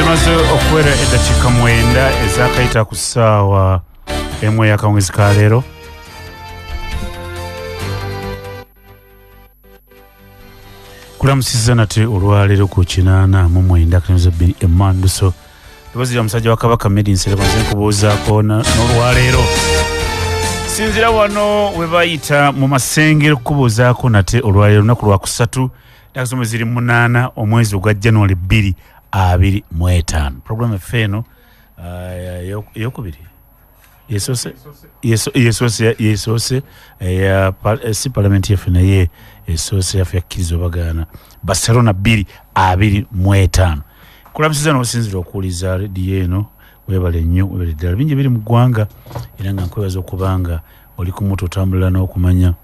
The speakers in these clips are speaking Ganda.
Zimaze okuwera eddakiika 9 ezakayita ku ssaawa 1 ey'akawungeezi ka leero. Kulamusiza nate olwaleero ku 89.2 Emmanduso. Eddoboozi lya musajja wa Kabaka Medi Nsereko, nze nkubuuzaako n'olwaleero. Sinzira wano we bayita mu masengero kukubuuzaako nate olwaleero, lunaku lwa kusatu, ennaku ziri 8 omwezi ogwa January 2025. Programu effe eno eyokubiri yesoose si palamenti yaffe, naye esoose yaffe yakkiriza obagaana Barcelona 2025. Kulamusiza n'osinzira okuwuliza rediyo eno, webale nnyo, webale ddala. Bingi biri mu ggwanga era nga nkwebaza okubanga oli ku muto otambulira n'okumanya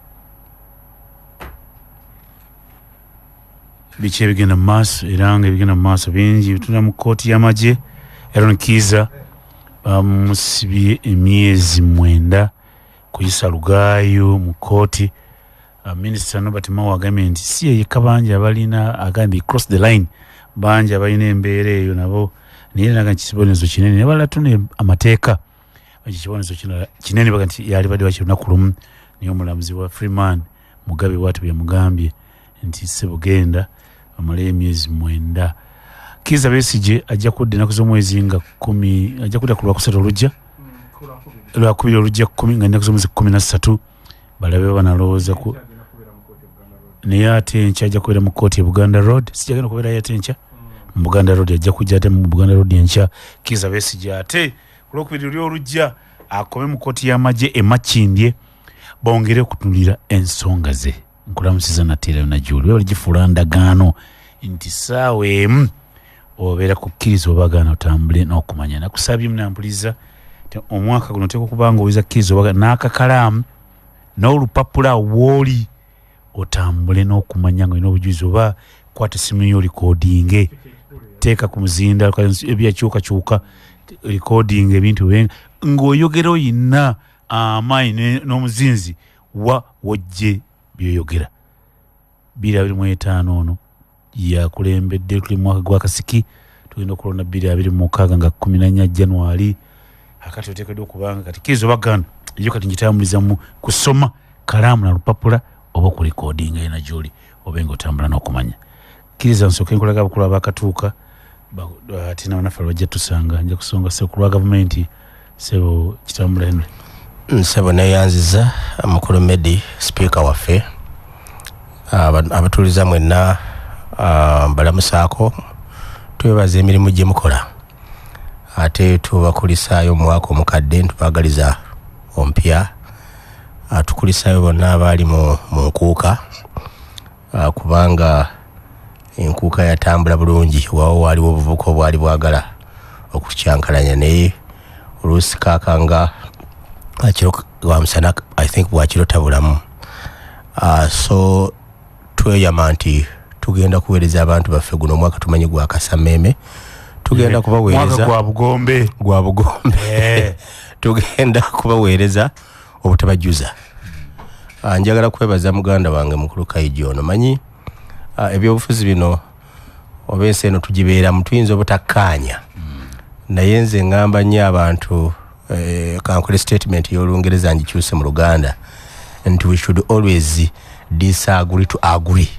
biki ebigenda mu maaso, era nga ebigenda mu maaso bingi. Tuna mu kkooti y'amagye, Aaron Kiiza bamusibye emyezi 9 kuyisa lugaayo mu kkooti. Minisita Norbert Mao agambye nti si ye yekka, bangi abalina, agambye cross the line, bangi abalina embeera eyo nabo, naye naga nti kibonerezo kinene, naye balala tuna amateeka ekyo kibonerezo kinene, baga nti yalibadde wakiri lunaku lumu, naye omulamuzi wa Freeman Mugabe bw'atyo bwe yamugambye nti ssebo genda amaleyo emyezi 9. Kiiza Besigye ajja kudda ennaku z'omwezi nga 10, ajja kudda ku lwakusatu olujja, lwakubiri olujja 10, nga ennaku z'omwezi 13, balabe banalowooza ku naye. Ate enkya ajja kubeera mu kkooti e Buganda Road, sijagenda kubeerayo ate enkya mu Buganda Road, ajja kujja ate mu Buganda Road enkya Kiiza Besigye, ate ku lwokubiri luli olujja akome mu kkooti y'amagye e Makindye bongere okutunulira ensonga ze. Nkulamusiza nate era yonna gy'oli, webale gifuula ndagaano nti ssaawa 1 obeera kukkiriza obagaana otambule n'okumanya. Nakusabye munampuliza omwaka guno oteekwa okuba nga oweza kkiriza obagaana n'akakalaamu n'olupapula wooli otambule n'okumanya nga olina obujulizi, oba kwata essimu yo recordinge, teeka ku muzinda ebyakyukakyuka, recording ebintu ng'oyogera oyina amaanyi n'omuzinzi wa wojje byoyogera. 2025 ono yakulembedde, tuli mu mwaka gwa kasiki, tugenda okulonda 2026 nga 14 January. Akati oteekeddwa okubanga kati kkiriza obagaana eyo kati ngitambuliza mu kusoma kalaamu na lupapula oba okurecordinga yena gyoli obe nga otambula n'okumanya. Kkiriza nsooke nkolaga abakulu abakatuuka, ate nabanaffe bajja tusanga. Nja kusonga sebo ku lwa gavumenti, sebo Kitambula Henry. Nsebo neyanziza mukulu Medi, sipiika waffe, abatuuliza mwenna balamusaako, twebaza emirimu gye mukola, ate tubakulisaayo omwaka omukadde, ntubagaliza ompya. Tukulisaayo bonna abaali mu nkuuka, kubanga enkuuka yatambula bulungi. Wawo waaliwo obuvuka obwali bwagala okukyankalanya, naye oluusi kaakanga akiro wamusana, I think bwakiro tabulamu. So tweyama nti tugenda kuweereza abantu baffe. Guno omwaka tumanyi gwa kasameeme, tugenda kubaweereza gwa bugombe, gwa bugombe, tugenda kubaweereza obutabajuza. Njagala kwebaza muganda wange mukulu Kaiji ono. Manyi ebyobufuzi bino oba ensi eno tugibeeramu, tuyinza obutakkaanya, naye nze ŋŋamba nnyo abantu, kankole statement y'Olungereza ngikyuse mu Luganda, nti we should always disagree to agree.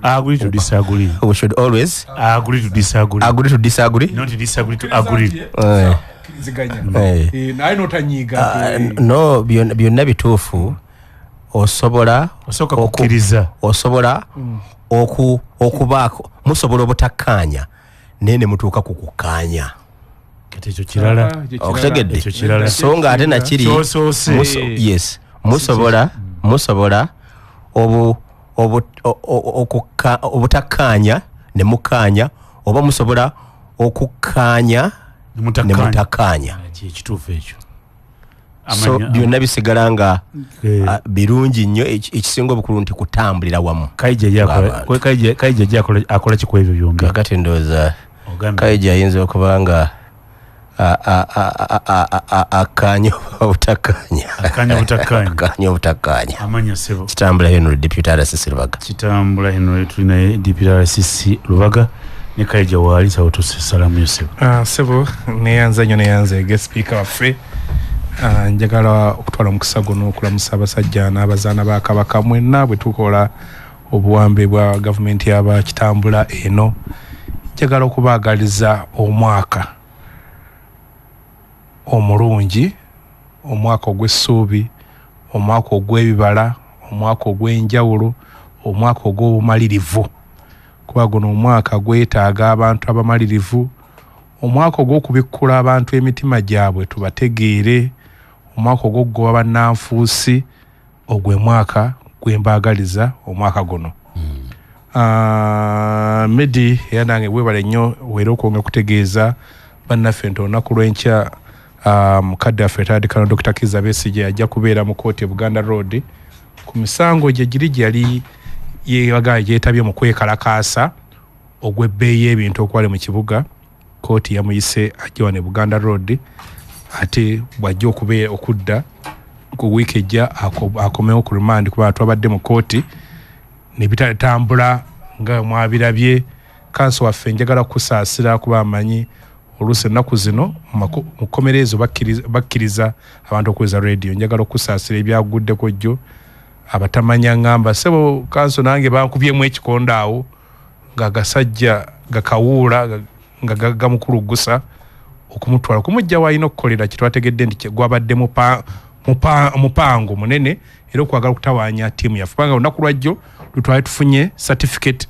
Agree to disagree. We should always agree to disagree. Agree to disagree. Not disagree to agree. Naye notanyiiga. No, byonna bituufu. Osobola osooka kukkiriza. Osobola okubaako, musobola obutakkaanya naye ne mutuuka ku kukkaanya. Kati ekyo kirala. Okutegedde? Ekyo kirala. So nga ate nakiri Kyosoose. Yes, musobola obu obu o- o- obutakkaanya ne mukkaanya, oba musobola okukkaanya ne Nemutakkaanya. mutakkaanya. Ekituufu ekyo. So byonna bisigala nga Eh. birungi nnyo. Ekisinga obukulu nti kutambulira wamu Kaija ye akola ng'abantu. Kaija ye akola ki ku ebyo byombi? Kakati ndowooza Ogambye. Kaija ayinza okuba nga akkaanya obutakkaanya. Akkaanya obutakkaanya. Akkaanya obutakkaanya. Amanya sebo. Kitambula Henry, Deputy RCC Lubaga. Kitambula Henry, tuli naye DPRCC Lubaga. Ne Kaija waali sawo tusalamu Yosef. Sebo neyanza nnyo, neyanza guest speaker waffe. Njagala okutwala omukisa guno okulamusa abasajja n'abazaana ba Kabaka mwenna bwe tukola obuwambe bwa gavumenti y'abakitambula eno. Njagala okubaagaliza omwaka omulungi, omwaka ogw'essuubi, omwaka ogw'ebibala, omwaka ogw'enjawulo, omwaka ogw'obumalirivu, kuba guno omwaka gwetaaga abantu abamalirivu, omwaka ogw'okubikkula abantu emitima gyabwe tubategeere, omwaka ogw'okugoba bannanfuusi. Ogwe mwaka gwembaagaliza omwaka guno. Medi era nange webale nnyo wera okwongera okutegeeza bannaffe nti olunaku lw'enkya mukadde waffe Tadikano Dr. Kizza Besigye ajja kubeera mu kooti e Buganda Road ku misango gye giri gye yali yeewaga gyetabye mu kwekalakaasa ogw'ebbeeyi y'ebintu okwali mu kibuga. Kooti yamuyise ajja wano e Buganda Road, ate bw'ajja okudda ku wiiki ejja akomewo ku remand, kuba twabadde mu kooti ne bitatambula nga mwabirabye. Kanso waffe njagala kusaasira kuba amanyi oluusi ennaku zino mu kkomera ezo bakkiriza abantu okuweza radio. Njagala okusaasira ebyaguddeko jjo abatamanya ngamba sebo kanso nange bankubyemu ekikonde awo nga gasajja gakawuula nga gamukulugusa okumutwala kumujja w'alina okukolera. Kitwategedde nti gwabadde mupango munene era okwagala okutawaanya ttiimu yaffe, kubanga olunaku lwajjo lwetwali tufunye certificate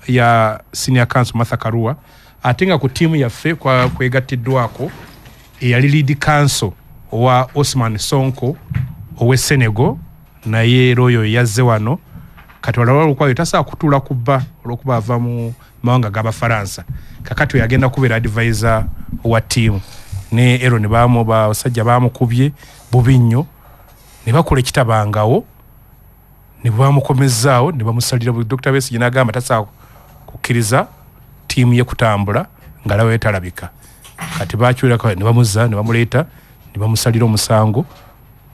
ya senior counsel Martha Karua, ate nga ku ttiimu yaffe kwegattiddwako eyali lead counsel owa Osman Sonko ow'e Senegal, naye era oyo yazze wano. Kati walala olukwayo tasobola kutuula ku bba olw'okuba ava mu mawanga g'Abafaransa, kakati oyo agenda kubeera advisor wa ttiimu. Ne Aaron basajja bamukubye bubi nnyo ne bakola ekitabangawo ne bamukomezzaawo ne bamusalira. Dr. Besigye n'agamba tasobola kukkiriza ttiimu ye kutambula nga lawe talabika. Kati bakyulako ne bamuzza ne bamuleeta ne bamusalira omusango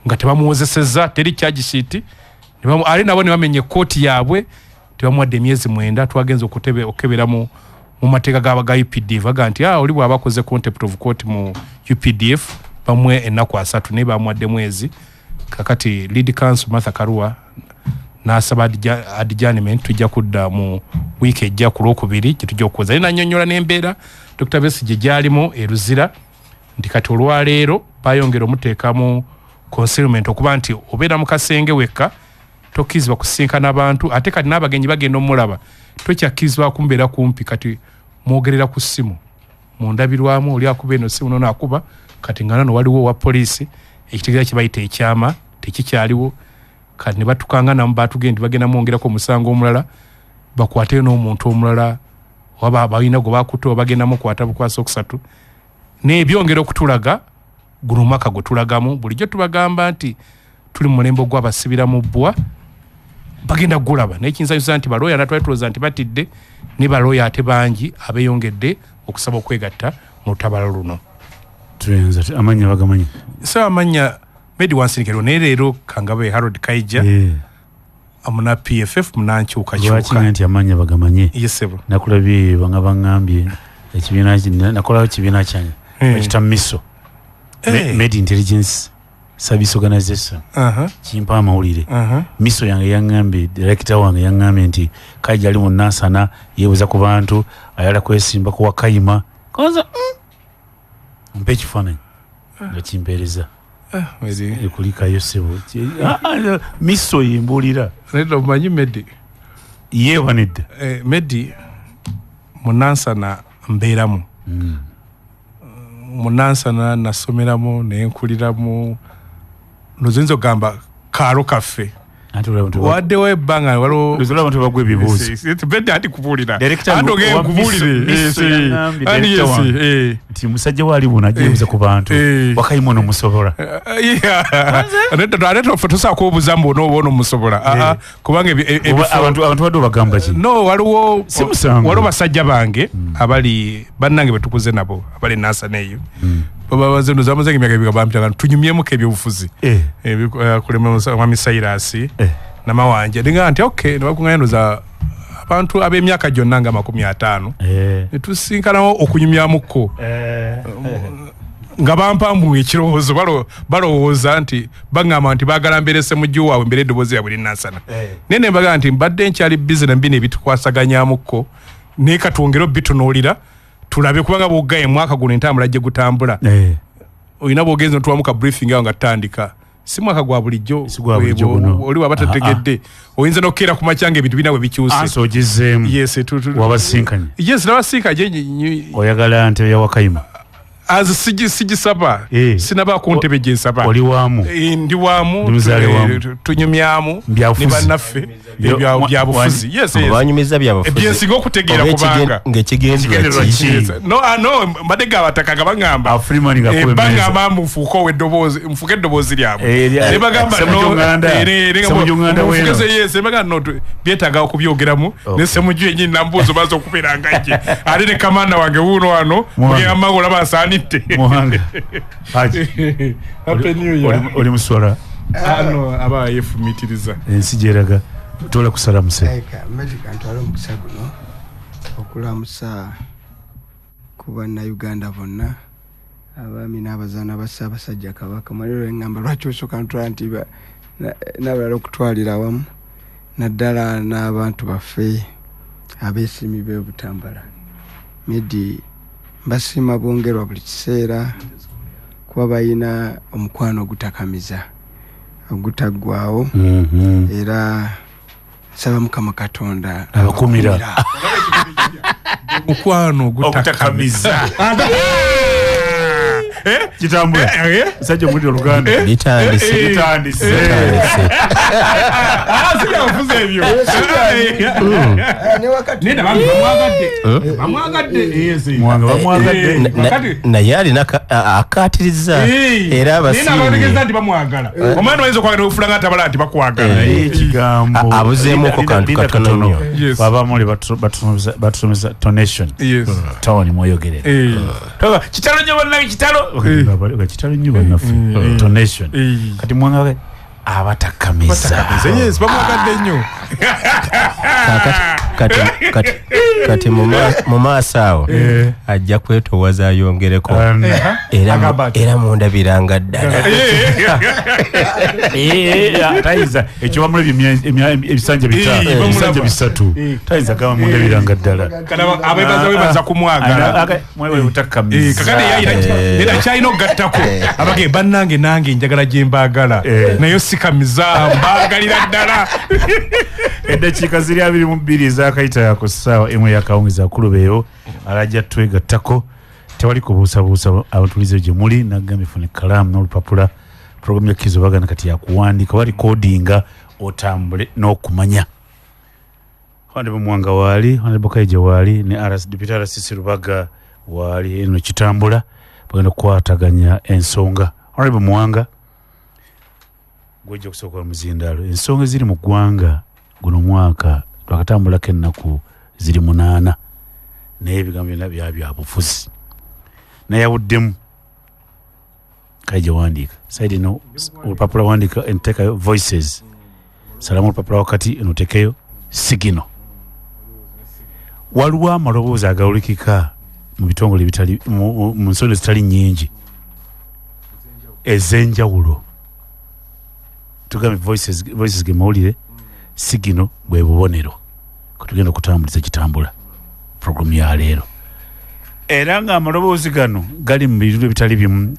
nga tebamuwozesezza, teri charge sheet, ate nabo ne bamenya ekkooti yaabwe, tebamuwadde emyezi 9. Twagenze okukebera mu mateeka ga UPDF, baga nti oli bw'aba akoze contempt of court mu UPDF bamuwe ennaku 3, naye bamuwadde mwezi. Kakati lead counsel Martha Karua n'asaba adjournment, tujja kudda mu wiiki ejja ku Lwokubiri gye tujja okukoza. Naye nannyonnyola n'embeera Dr. Besigye gy'alimu e Luzira nti kati olwaleero bayongera omuteeka mu concealment, okuba nti obeera mu kasenge wekka, tokkirizibwa kusisinkana abantu, ate kati n'abagenyi bagenda omulaba tokyakkirizibwa kumbeera kumpi. Kati mwogerera ku ssimu mu ndabirwamu, oli akuba eno ssimu nono akuba, kati nga nano waliwo owa poliisi, ekitegeeza kye bayita ekyama tekikyaliwo. Kati ne batukanga namu batugenda nti bagenda mwongerako omusango omulala, bakwateyo n'omuntu omulala oba balina gwe bakutte oba bagenda mukwata bukwasa okusatu. N'ebyongera okutulaga guno omwaka gwe tulagamu. Bulijjo tubagamba nti tuli mu mulembe ogw'abasibira mu bbwa, bagenda kugulaba. Naye kinsanyusa nti balooya natwali tulowooza nti batidde, ne balooya ate bangi abeeyongedde okusaba okwegatta mu lutabalo luno. Tuyinza amannya bagamanyi? So amannya Medi Wansinikero, naye leero Kangabe Harold Kaija muna PFF munankyukakyuka. Lwaki nti amannya bagamanye? Yesebo. Nakulabye banga baŋŋambye ekibiina, nakolawo ekibiina kyange bakita MISO, Med Intelligence Service Organization, kimpa amawulire. MISO yange yaŋŋambye, director wange yaŋŋambye nti Kaija ali mu Nansana yeebuuza ku bantu, ayala kwesimba ku Wakayima. Konza mpa ekifaananyi nga kimpeereza. Kulikayo ssebo. MISO yembuulira. Nedda omanyi Medi. Yeewa nedda. Medi mu Nansana mbeeramu. Mu Nansana nasomeramu nenkuliramu, noziyinza okugamba kaalo kaffe. Waddewo ebbanga waliwo abantu bagwa ebibuuzo. Bedde anti kubuulira. Anti ogenda nkubuulire. Nti musajja we ali buno ajja yeebuuza ku bantu. Wakayima ono musobola. Ate ffe tosobola kwebuuza mbu onooba ono musobola. Kubanga abantu badde obagamba ki? No, waliwo basajja bange abali bannange be tukuze nabo abali Nansana eyo. Babaze emyaka ebiri bampita tunyumyemuko ebyobufuzi. Kulema Mwami Cyrus Namawanja. Ninga nti okay, ne bakuŋŋaanya ndoza abantu ab'emyaka gyonna nga 50 ne tusinkanawo okunyumyamukko nga bampambu ekirowoozo balowooza nti baŋŋamba nti baagala mbeere Ssemujju waabwe mbeere eddoboozi lyabwe linnansana. Naye ne mbagamba nti mbadde nkyali bizi na bino ebitukwasaganyamukko, naye katwongere obitunuulira tulabe, kubanga bw'oggaye mwaka guno entambula gye gutambula olina bw'ogenza n'otuwamu ka briefing awo nga tutandika, si mwaka gwa bulijjo oli waba tategedde, oyinza n'okukeera ku makya ng'ebintu bina bwe bikyuse. Ansi ogizeemu. Yes, wabasinkanye. Yes, nabasinkanye. Oyagala ntebe ya Wakayima? Azi sigisaba, sinabaako ntebe gye nsaba. Oli waamu? Ndi waamu, tunyumyamu ne bannaffe byabufuzi. Yes, yes. Banyumiza byabufuzi. Ebyensinga okutegeera kubanga ng'ekigendererwa ki? No, no, mbadde g'abataka nga baŋŋamba. Freeman nga akuba emmeeza. Baŋŋamba mbu nfuuke ow'eddoboozi, nfuuke eddoboozi lyabwe. Ne bagamba no, yes, ne bagamba no, byetaaga okubyogeramu. Ne Ssemujju yennyini nambuuza obaza okubeera nga gye. Ate ne kamanda wange wuuno wano, mugenda mangu olaba nsaanidde. Muhanga. Haji. Happy New Year. Oli muswala. Ano aba yefumitiriza. Ensi gyeraga tola kusala muse. Medica ntwala omukisa guno okulamusa ku bannayuganda bonna, abaami n'abazaana ba Ssaabasajja Kabaka. Mwaliro eŋŋamba lwaki osooka ntwala nti n'abalala okutwalira awamu, naddala n'abantu baffe abeesiimi b'e Butambala. Medi mbasiima bwongerwa buli kiseera kuba balina omukwano ogutakamiza ogutaggwawo, era nsaba Mukama Katonda abakumira omukwano ogutakamiza. Kitambula musajja omuli Oluganda bitandise. Sibyabufuzi ebyo. Neda bambi bamwagadde. Muwanga bamwagadde. Naye alina akaatiriza era abasiimye. Naye n'abategeeza nti bamwagala. Omwana oyinza okwagala okufula nga tabala nti bakwagala. Ekigambo abuzeemuko kantu katono nnyo. Babamuli batusomesa tonation. Tone mweyogerera. Kitalo nnyo bannange, kitalo. Kitalo nnyo bannaffe. Tonation. Kati Muwanga abatakamiza. Yes, bamwagadde nnyo. Kati mu maaso awo ajja kwetoowaza ayongereko, era mundabiranga ddala. Tayinza ekyo bamulabye ebisanja bitaano, ebisanja bisatu, tayinza gamba mundabiranga ddala. Abeebaza weebaza kumwagala. Mwewe butakamiza. Kakati era kyalina okugattako abage bannange nange njagala gye mbaagala, naye sikamiza mbaagalira ddala. Eddakiika ziri 22 ezakayita ku ssaawa emu ey'akawungeezi akulubeero alajja twegattako, tewali kubuusabuusa abatulize gye muli. Nagambye funa ekkalaamu n'olupapula, pulogulaamu ya Kizo Baganda kati yakuwandiika oba rikodinga otambule n'okumanya. Honorable Muwanga waali, Honorable Kaija waali, ne Deputy RCC Rubaga waali. Eno kitambula bagenda okukwataganya ensonga. Honorable Muwanga, gw'ojja okusooka muzindaalo, ensonga eziri mu ggwanga guno mwaka twakatambulako ennaku ziri 8, naye ebigambo byonna bya byabufuzi. Nayawuddemu Kaija wandiika saidi no olupapula wandiika enteekayo voices, salamu olupapula wakati enotekeyo sigino. Waliwo amaloboozi agawulikika mu bitongole ebitali mu nsonga ezitali nnyingi ez'enjawulo. Tugambe voices ge mawulire, sigino bwe bubonero kutugenda okutambuliza kitambula programu ya leero. Era nga amaloboozi gano gali mu bitundu ebitali bimu,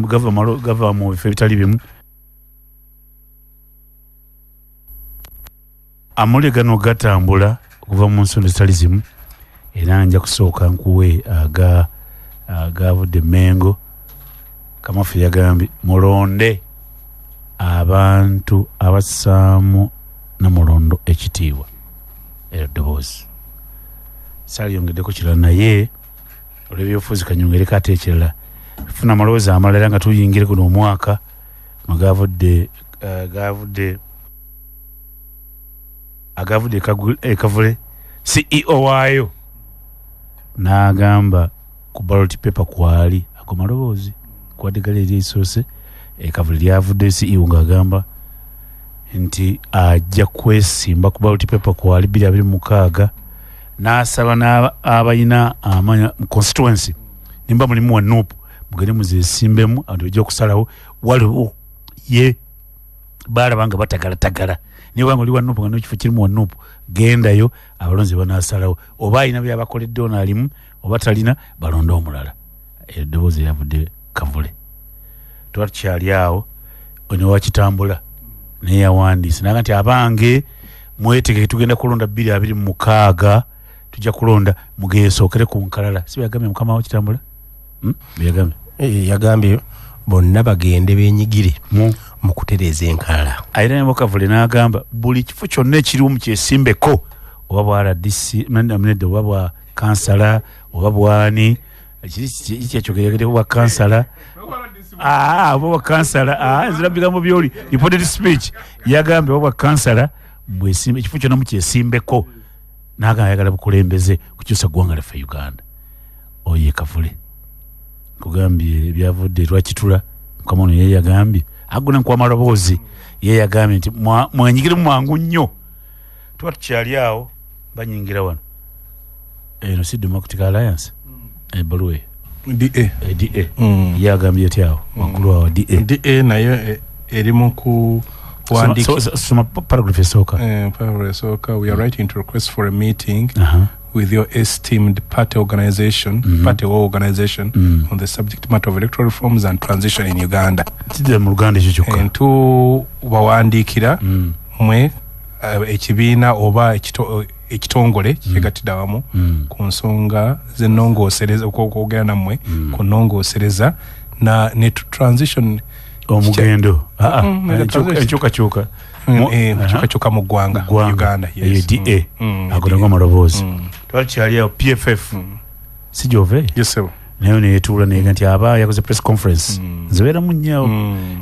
gava mu bifo ebitali bimu. Amawulire gano gatambula okuva mu nsonda ezitali zimu, era nja kusooka nkuwe agavudde Mengo. Kamafu yagambye mulonde abantu abassaamu Namulondo ekitiibwa. Era ddoboozi saaliyongeddeko kirala, naye olw'ebyobufuzi kanyongereko ate ekirala. Funa amaloboozi amalala era nga tuyingire guno omwaka mwegavudde agavudde e Kavule, CEO waayo n'agamba ku ballot paper kwali ago maloboozi kwadde gali eri esoose. E Kavule lyavudde CEO ng'agamba nti ajja kwesimba ku ballot paper ku 2026, n'asaba abalina amanya mu constituency nimba mulimu wa NUP mugende muzesimbemu, abantu bajja okusalawo. Waliwo ye balaba nga batagalatagala, niye wanga oli wa NUP nga n'ekifo kirimu wa NUP, gendayo abalonzi banaasalawo oba alina byabakoledde ono alimu oba talina, balonde omulala. Eddoboozi eryavudde Kavule. Tuba tukyali awo, ono wakitambula naye yawandiise naga nti abange mwetegeke, tugenda kulonda 2026, tujja kulonda, mugeesookere ku nkalala. Si byagambye mukama wa Kitambula? Byagambye. Yagambye bonna bagende benyigire mu kutereeza enkalala. Ayira ne Kavule n'agamba buli kifo kyonna ekiriwo mukyesimbeko, oba bwa RDC nedda, oba bwa kansala oba bwani kiri bwa kansala, oba bwa kansala, nzira bigambo byoli reported speech, yagambye oba bwa kansala mwesimbe, ekifo kyonna mukyesimbeko. N'agamba ayagala bukulembeze kukyusa ggwanga lyaffe Uganda. Oye Kavule kugambye ebyavudde Lwakitula, mukama ono ye yagambye aguna nkuwa amaloboozi, ye yagambye nti mwenyigiremu mwangu nnyo. Tuba tukyali awo banyingira wano, eno si Democratic Alliance, ebbaluwa eyo DA. DA ye agambye eti awo waggulu awo DA. DA nayo eri mu kuwandiika. Soma paragraph esooka. Paragraph esooka, we are writing to request for a meeting with your esteemed party organization, party organization on the subject matter of electoral reforms and transition in Uganda. Kidde mu Luganda ekyo kyokka. Tubawandiikira mwe ekibiina oba ekitongole kyegattidde awamu ku nsonga z'ennongoosereza, okwogera nammwe ku nnongoosereza na ne transition, omugendo enkyukakyuka enkyukakyuka mu ggwanga Uganda. Yes. DA ago nago amaloboozi. Twali awo PFF si gyove nayo neyetuula neyega nti aba yakoze press conference nzibeera mu nnyo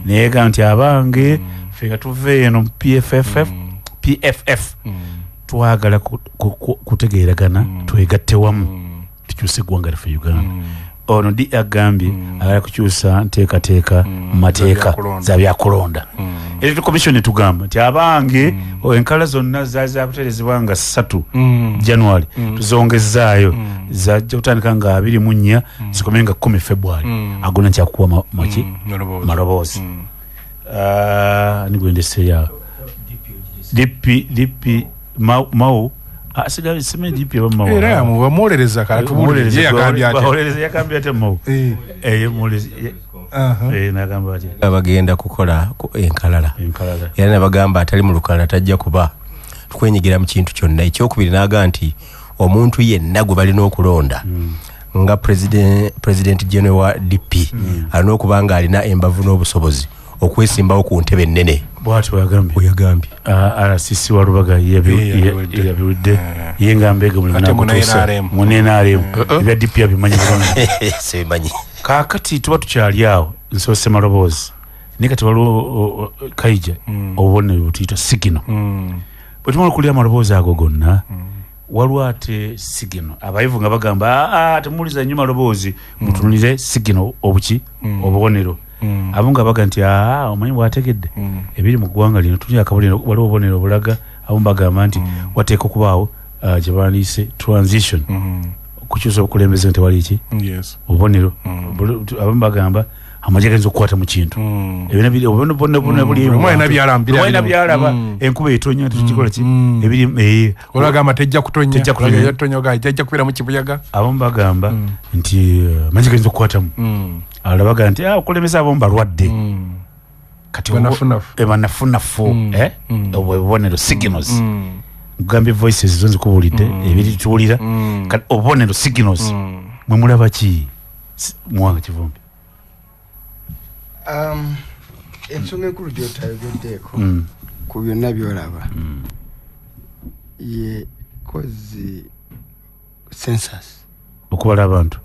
neyega nti abange ffe nga tuva eno mu PFF twagala kutegeeragana twegatte wamu tukyuse eggwanga lyaffe Uganda. Ono di agambye agala kukyusa nteekateeka mu mateeka za byakulonda. Electoral Commission etugamba nti abange enkala zonna zaali zakutereezebwa nga 3 January, tuzongezaayo zajja kutandika nga 24 zikome nga 10 February. Agona nkyakuwa maki maloboozi. Nigwendeseya DP Mao asigaye sime DP ba Mao era bamuwolereza katubuulire yagambye ati bawolereza yagambye ati Mao muwolereza nagamba ati abagenda kukola enkalala era nabagamba atali mu lukalala tajja kuba tukwenyigira mu kintu kyonna. Ekyokubiri n'agamba nti omuntu yenna gwe balina okulonda nga president general wa DP alina okuba nga alina embavu n'obusobozi okwesimbawo ku ntebe ennene. Bw'atyo bweyagambye. RCC wa Rubaga yabiwudde ye nga mbega mulimu mu NRM ebya DP abimanyi bulungi. Sibimanyi. Kaakati tuba tukyali awo nsoose maloboozi naye kati waliwo Kaija obubonero butuyita sigino. Bwe tumala okulya amaloboozi ago gonna waliwo ate sigino abayivu nga bagamba temuwuliza nnyo maloboozi mutunulire sigino obuki obubonero. Abo nga baga nti omanyi bwategedde ebiri mu ggwanga lino tulina akabonero, waliwo obubonero obulaga. Abamu bagamba nti wateeka okubaawo gye bandiise transition, okukyusa obukulembeze nti wali ki obubonero. Abamu bagamba amagye gayinza okukwata mu kintu ebina byalaba enkuba etonya tukikola ki ebiri olagamba tejja kutonya tejja kubeera mu kibuyaga. Abamu bagamba nti amagye gayinza okukwatamu. Abalala bagamba nti okulembeza abamu balwadde kati banafunafu obubonero signals. Nkugambye voices zo nzikubuulidde ebiri tuwulira kati obubonero signals mwe mulaba ki Muwanga Kivumbi? Ensonga enkulu gy'otayogeddeeko ku byonna by'olaba ye kozi census, okubala abantu,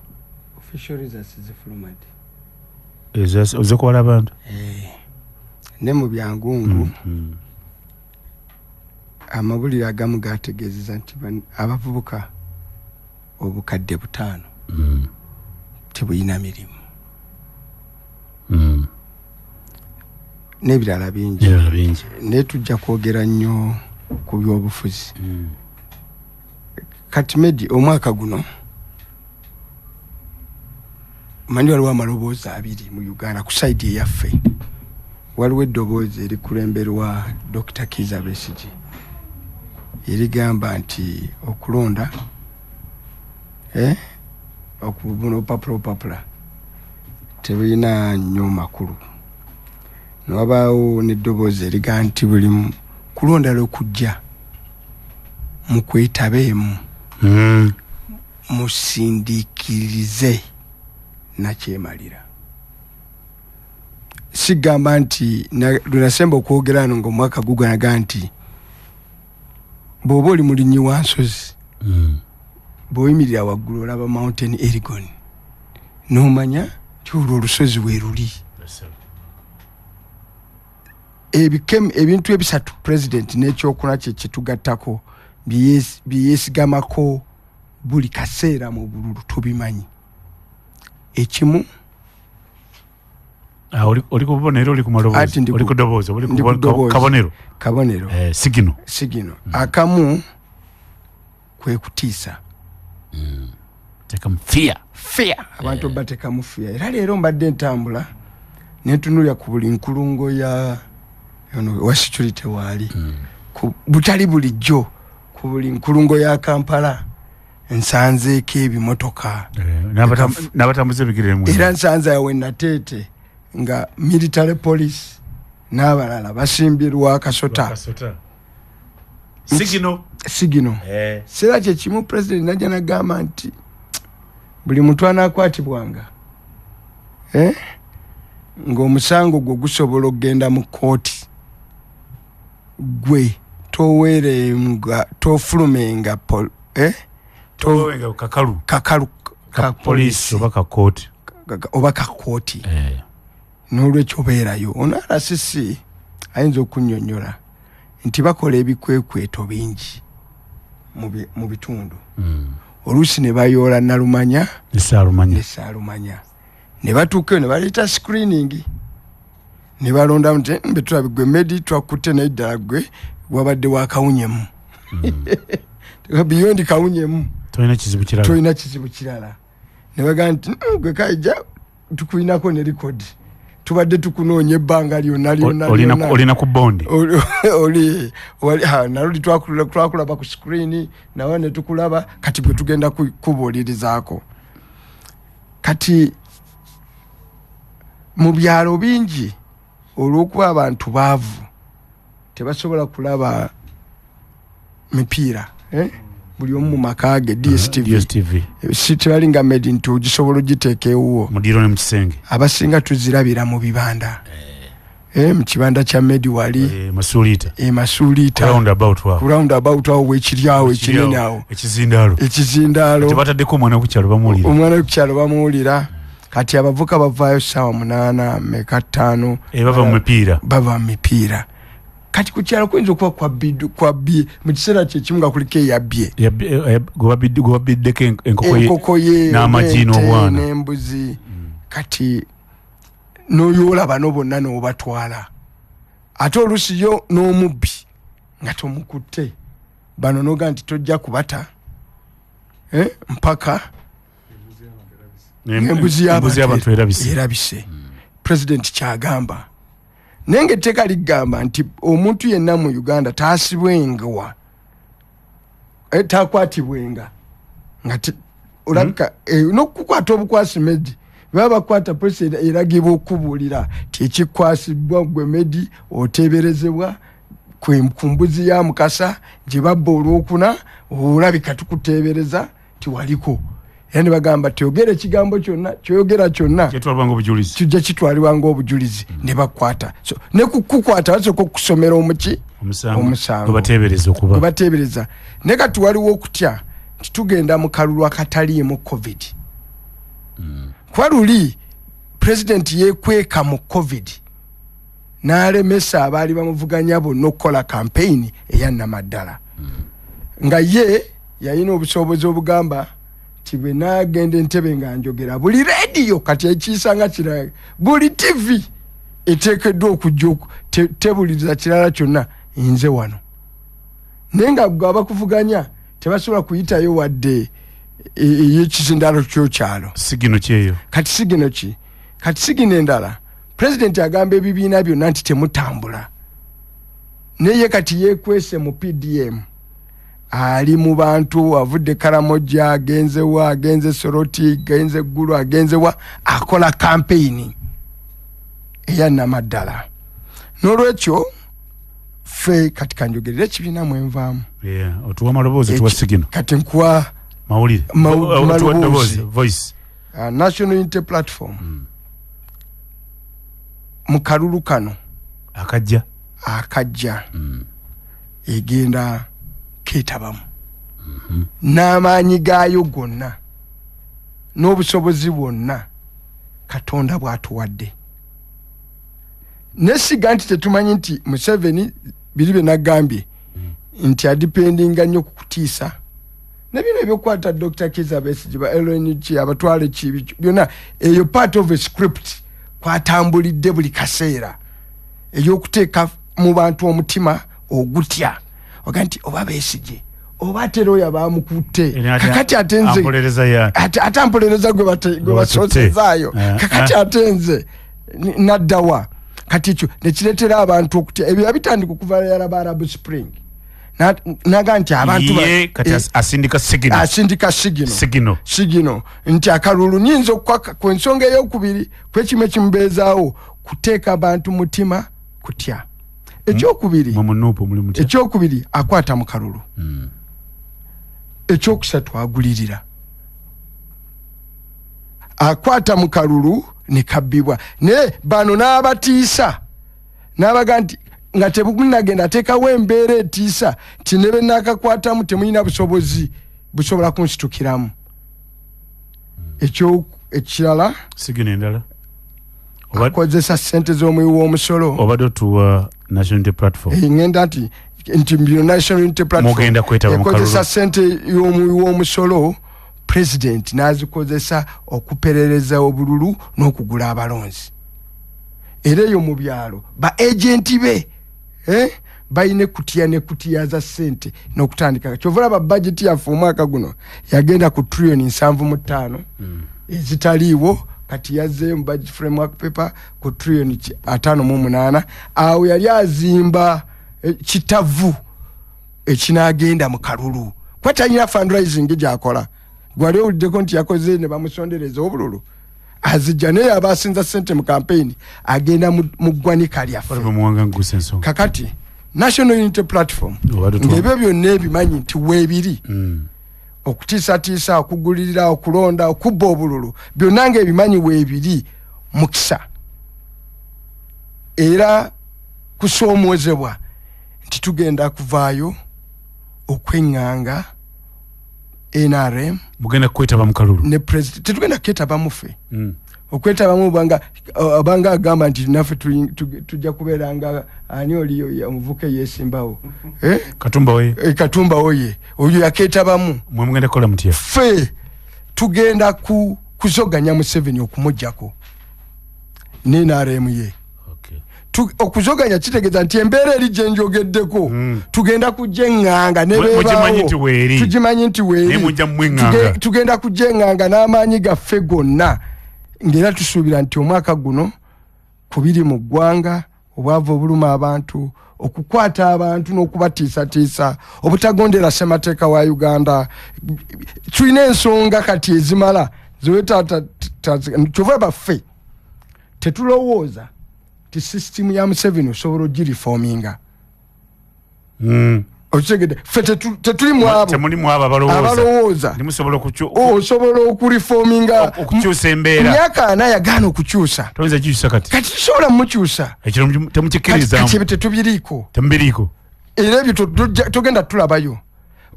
official results zifulumadi ez'okubala abantu ne mu byangungu amawulire agamu gategeezeza nti abavubuka obukadde 5 tebulina mirimu. N'ebirala bingi. N'ebirala bingi. Naye tujja kwogera nnyo ku byobufuzi. Kati Medi, omwaka guno manyi waliwo amaloboozi abiri mu Uganda. Ku side eyaffe waliwo eddoboozi erikulemberwa Dr. Kiza Besigye erigamba nti okulonda okubuna opapula opapula tebirina nnyo makulu, newabaawo n'eddoboozi erigamba nti buli kulonda lwekujja mukwetabeemu, musindiikirize nakyemalira. Sigamba nti lwenasemba okwogera ano ngaomwaka guganaga nti bw'oba oli mulinnyi wa nsozi, bw'oyimirira waggulu olaba Mountain Elgon n'omanya nti olwo olusozi we luli. Ebintu ebisatu president n'ekyokuna kye kyetugattako byeyeesigamako buli kaseera mu bululu tubimanyi. Ekimu Oli ku bubonero, oli ku maloboozi, oli ku ddoboozi, oli ku kabonero. Kabonero. Sigino. Sigino. Akamu kwe kutiisa. Tekamu fear. Fear. Abantu batekamu fear. Era leero mbadde ntambula ne ntunulira ku buli nkulungo ya wa security waali. Butali bulijjo ku buli nkulungo ya Kampala nsanzeeko ebimotoka. N'abatambuza ebigere mu. Era nsanze awo Nateete nga military police n'abalala basimbirwa Kasota. Sigino. Sigino. Sera kye kimu president najja n'agamba nti buli muntu anaakwatibwanga ng'omusango gwo gusobola okugenda mu kkooti, gwe toweerenga, tofulumenga kakalu kakalu ka poliisi oba ka kkooti oba ka kkooti. N'olwekyo obeerayo. Ono RCC ayinza okunnyonnyola nti bakola ebikwekweto bingi mu bitundu. Oluusi ne bayoola Nalumanya ne Saalumanya, ne batuukayo ne baleeta screening ne balondamu nti mbe tulabe gwe Medi twakutte, naye ddala gwe wabadde wa kawunyemu. Beyond kawunyemu tolina kizibu kirala, tolina kizibu kirala. Ne bagamba nti gwe Kaija tukulinako ne record, tubadde tukunoonya ebbanga lyonna lyonna. Olina ku bondi oli naluli twakulaba ku screen nawe ne tukulaba, kati gwe tugenda kubuulirizaako. Kati mu byalo bingi olw'okuba abantu baavu tebasobola kulaba mipiira, buli omu mu maka ge DSTV si tebalinga Medi nti ogisobola ogiteeka ewuwo mu ddiiro ne mu kisenge. Abasinga tuzirabira mu bibanda, mu kibanda kya Medi wali Masuliita ku roundabout awo wekiri awo ekinene awo ekizindaalo tebataddeko omwana ku kyalo bamuwulira, omwana ku kyalo bamuwulira. Kati abavuka bavaayo ssaawa 8 meka 5 bava mu mipiira. Kati ku kyalo kuyinza okuba kwabbye mu kiseera kye kimu nga kuliko eyabbye gwe babiddeko enkoko ye n'amagi n'obwana n'embuzi. Kati n'oyoola bano bonna n'obatwala, ate oluusi yo n'omubbi nga tomukutte, bano n'oga nti tojja kubata mpaka embuzi y'abantu erabise. President kyagamba, naye ng'etteeka ligamba nti omuntu yenna mu Uganda taasibwenga, takwatibwenga nga olabika n'okukwata obukwasi Medi baba bakwata polisi eragibwa okubuulira ti ekikwasibwa gwe Medi oteeberezebwa ku mbuzi ya Mukasa gye babba olwokuna, olabika tukuteebereza ti waliko. Era ne bagamba teyogera ekigambo kyonna kyoyogera kyonna kijja kitwalibwa ng'obujulizi, ne bakwata. So ne kukukwata basooka okusomera omusango gwe bateebereza. Naye kati waliwo okutya nti tugenda mu kalulu akataliimu COVID. Kuba luli pulezidenti yeekweka mu COVID n'alemesa abaali bamuvuganya bonna okukola campaign eyannamaddala, nga ye yalina obusobozi obugamba nti bwe naagenda Entebe nga njogera buli rediyo, kati ekiisanga kirala buli TV Eteekeddwa okujja tebuliriza kirala kyonna, nze wano. Naye nga gwe abakuvuganya tebasobola kuyitayo wadde ey'ekizindalo kyokyalo. Sigino kyeyo. Kati sigino ki? Kati sigino endala, pulezidenti agamba ebibiina byonna nti temutambula, naye kati yeekwese mu PDM, ali mu bantu, avudde Karamoja, agenzewa, agenze Soroti, agenze Ggulu, agenzewa, akola kampeyini eya namaddala. N'olwekyo ffe kati kanjogerera ekibiina mwenvaamu. Otuwa amaloboozi, otuwa sigino. Kati nkuwa mawulire, maloboozi. Voice. National Unity Platform mu kalulu kano akajja egenda keetabamu n'amaanyi gaayo gonna n'obusobozi bwonna Katonda bw'atuwadde. Nesiga nti tetumanyi nti Museveni biri bye nagambye nti adipendinga nnyo ku kutiisa ne bino ebyokukwata Dr. Kizza Besigye ba LNG abatwale ki byonna, eyo part of a script kwatambulidde buli kaseera ey'okuteeka mu bantu omutima ogutya, oga nti oba Besigye oba atera oyo abamukutte, kakati ate nze ate ampolereza gwe basosezaayo, kakati ate nze naddawa. Kati ekyo nekireetera abantu okutya. Ebyo yabitandika okuva yalaba Arab Spring, naga nti abantu kati asindika sigino, asindika sigino nti akalulu nyinza okukwaka ku nsonga eyokubiri kwekimu ekimubeezaawo kuteeka abantu mutima kutya. Ekyokubiri, ekyokubiri akwata mu kalulu. Ekyokusatu agulirira, akwata mu kalulu ne kabbibwa. Naye bano n'abatiisa n'abaga nti nga tebumunagenda ateekawo embeera etiisa nti ne bennaakakwatamu temulina busobozi busobola kunsitukiramu. Ekirala sigino endala akozesa ssente z'omuwi w'omusolo. Obadde otuwa National Unity Platform. Ngenda nti National Unity Platform ekozesa ssente y'omuwi w'omusolo, president n'azikozesa okuperereza obululu n'okugula abalonzi. Era eyo mu byalo ba agenti be balina kutiya ne kutiya za ssente n'okutandika. Kyova olaba budget yaffe omwaka guno yagenda ku trillion 75 ezitaliiwo, kati yazzeeyo mu budget framework paper ku trillion 58. Awo yali azimba kitavu ekinaagenda mu kalulu, kuba talina fundraising gy'akola. Gwali owuliddeko nti yakoze ne bamusondereza obululu, azijja naye aba asinza ssente mu campaign agenda mu ggwanika lyaffe. Kakati National Unity Platform ng'ebyo byonna ebimanyi nti weebiri, okutiisatiisa, okugulirira, okulonda, okubba obululu, byonna ng'ebimanyi weebiri mukisa era kusoomozebwa nti tugenda kuvaayo okweŋŋanga NRM. Mugenda kwetaba mu kalulu ne president. Tetugenda kwetabamu ffe. Okwetabamu obanga agamba nti naffe tujja kubeera nga ani oli omuvuka yeesimbawo, Katumba oye, Katumba oye oyo yakeetabamu. Mwe mugenda kukola mutya? Ffe tugenda kuzoganya Museveni okumuggyako ne NRM ye. Okuzoganya kitegeeza nti embeera eri gye njogeddeko tugenda kujja eŋŋanga ne beebaawo, tugimanyi nti weeri, tugenda kujja eŋŋanga n'amaanyi gaffe gonna, ng'era tusuubira nti omwaka guno kubiri mu ggwanga, obwavu obuluma abantu, okukwata abantu n'okubatiisatiisa, obutagondera ssemateeka wa Uganda. Tulina ensonga kati ezimala kyova baffe tetulowooza ti system ya Museveni osobola ogireforminga. Okitegedde? Ffe tetuli mu abo abalowooza osobola okureforminga, okukyusa embeera. Myaka 4 yagaana okukyusa, kati tusobola mumukyusa. Kati ebyo tetubiriiko, era ebyo tugenda tulabayo.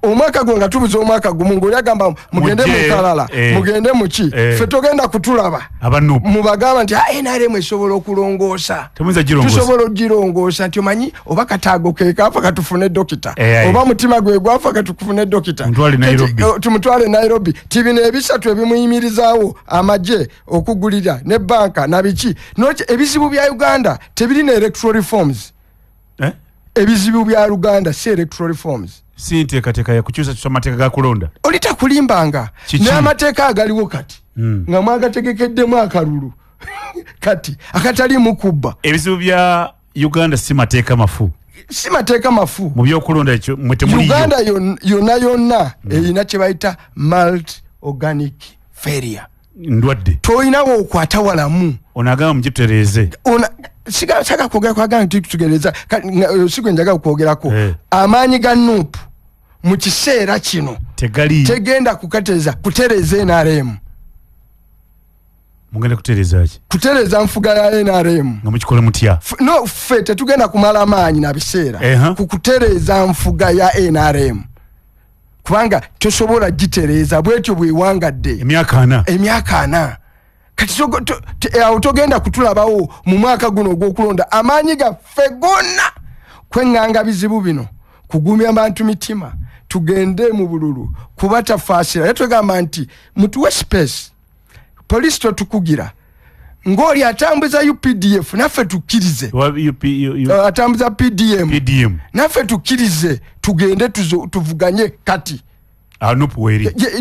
Omwaka gwo nga tubuza omwaka gumu ng'oli agamba mugende mu kalala, mugende mu ki, ffe togenda kutulaba. Mubagamba nti NRM esobola okulongoosa, tusobola okugirongoosa, nti omanyi oba kataago ke kaafa katufune dokita, oba mutima gwe gwafa katufune dokita, tumutwale Nairobi. Ti bino ebisatu ebimuyimirizaawo amagye okugulira ne banka na biki. Ebizibu bya Uganda tebirina electoral reforms. Ebizibu bya Uganda si electoral reforms, si nteekateeka ya kukyusakyusa amateeka ga kulonda. Oli takulimbanga n'amateeka agaliwo kati nga mwagategekeddemu akalulu kati akataliimu kubba. Ebizibu bya Uganda si mateeka mafu, si mateeka mafu mu byokulonda ekyo mwe temuliyo. Uganda yonna yonna erina kye bayita multi organic failure, ndwadde. Tolinawo okwata walamu. Ono agamba mugitutereeze. Saga kwogera kwagala nti tutegeereza, si gwe njagala okwogerako. Amaanyi ga NUP mu kiseera kino tegali, tegenda kukateeza kutereeza NRM. Mugenda kutereeza ki? Kutereeza nfuga ya NRM. Nga mukikola mutya? No, ffe tetugenda kumala maanyi na biseera ku kutereeza nfuga ya NRM, kubanga tosobola gitereeza bwetyo bwewangadde emyaka ana. Kati awo togenda kutulabawo mu mwaka guno ogw'okulonda. Amaanyi gaffe gonna kweŋŋanga bizibu bino, kugumya bantu mitima, tugende mu bululu, kubatafaasira. Era twegamba nti mutuwe space, poliisi totukugira ng'oli atambuza UPDF naffe tukkirize, atambuza PDM naffe tukkirize, tugende tuvuganye kati.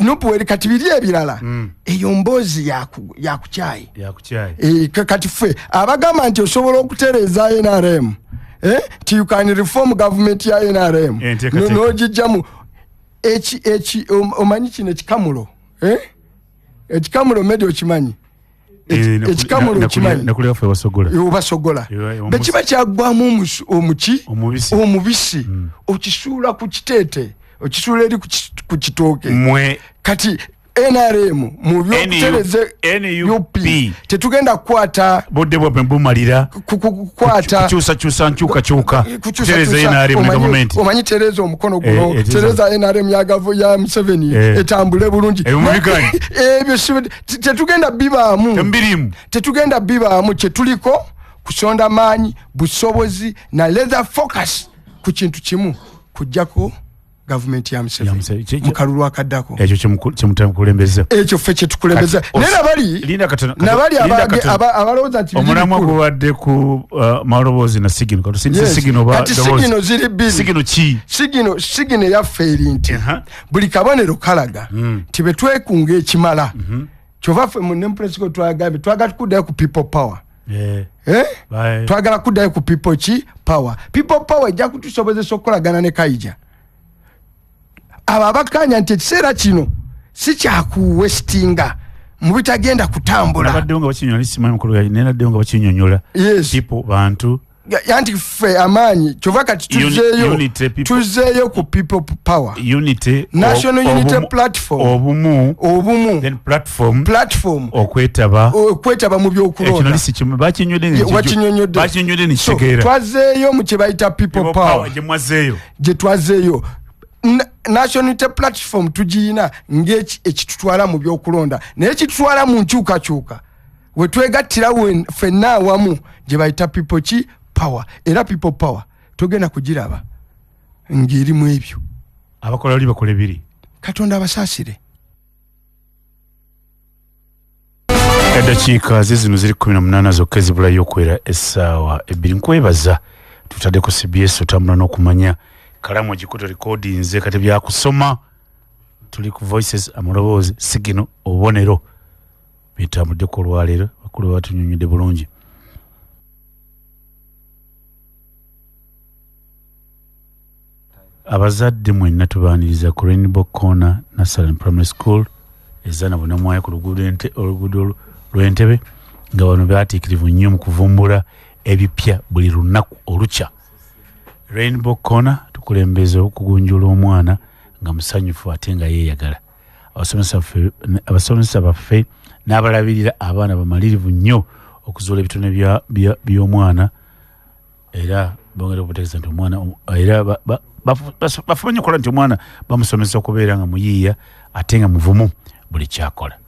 NUP weri kati biri ebirala. Eyo mboozi yakukyayi. Kati ffe abagamba nti osobola okutereeza NRM, nti you can reform government ya NRM, n'ogijjamu omanyi kino ekikamulo, ekikamulo medi okimanyi, ekikamulo okimanyi, obasogola bwe kiba kyaggwamu omubisi okisuula ku kiteete, okisuula eri ku kitooke. Kati NRM mu byokutereze UP tetugenda kukwata budde bwabwe bumalira kukwata kukyusakyusa nkyukakyuka kutereza NRM ne gavumenti. Omanyi tereza omukono guno, tereza NRM ya gavu ya Museveni etambule bulungi. Ebyo tetugenda bibaamu, tetugenda bibaamu. Kyetuliko kusonda maanyi, busobozi na leather focus ku kintu kimu, kujjako gavumenti ya Museveni mu kalulu akaddako. Ekyo kyemukulembeza, ekyo ffe kyetukulembeza. Naye nabali abalowooza nti omulamwa gubadde ku maloboozi na sigino. Kati sigino ziri bbiri. Sigino ki? Sigino eyaffe eri nti buli kabonero kalaga nti bwe twekunga ekimala, kyova ffe mu Nempresiko twagambye twagala kuddayo ku people power. Twagala kuddayo ku people ki power. People power ejja kutusobozesa okukolagana ne Kaija. Abo abakkaanya nti ekiseera kino si kyakuwestinga mu bitagenda kutambula. Nabaddewo nga bakinyonyola, simanyi mukulu naye nabaddewo nga bakinyonyola. People, bantu. Anti ffe amaanyi kyova kati tuzzeeyo ku people power, unity, national unity platform, obumu, then platform okwetaba mu byokulonda. Bakinyonnyodde nekitegeera. Twazzeeyo mu kye bayita people power, gye twazzeeyo. National Unity Platform tugiyina ng'ekitutwala mu byokulonda, naye ekitutwala mu nkyukakyuka we twegattira ffenna awamu gye bayita people ki power. Era people power togenda kugiraba ng'erimu ebyo. Abakola oli bakola ebiri. Katonda abasaasire. Eddakiika zino ziri 18 zokka ezibulayo okwera essaawa 2. Nkwebaza tutaddeko CBS otambula n'okumanya. Kalamu ogikuta recordings kati byakusoma, tuli ku voices, amaloboozi, sigino, obubonero bitambuddeko olwaleero. Bakulu batunyonnyodde bulungi. Abazadde mwenna tubaaniriza ku Rainbow Corner Nursery and Primary School ezaana Bunamwaya ku luguudo lw'Entebbe, nga bano baatiikirivu nnyo mu kuvumbula ebipya buli lunaku olukya. Rainbow Corner tukulembeza okugunjula omwana nga musanyufu ate nga yeeyagala. Abasomesa baffe n'abalabirira abaana bamalirivu nnyo okuzuula ebitone by'omwana, era bongera okutegeeza nti omwana era Bafuba nnyo okukola nti omwana bamusomesa okubeera nga muyiiya ate nga muvumu buli kyakola.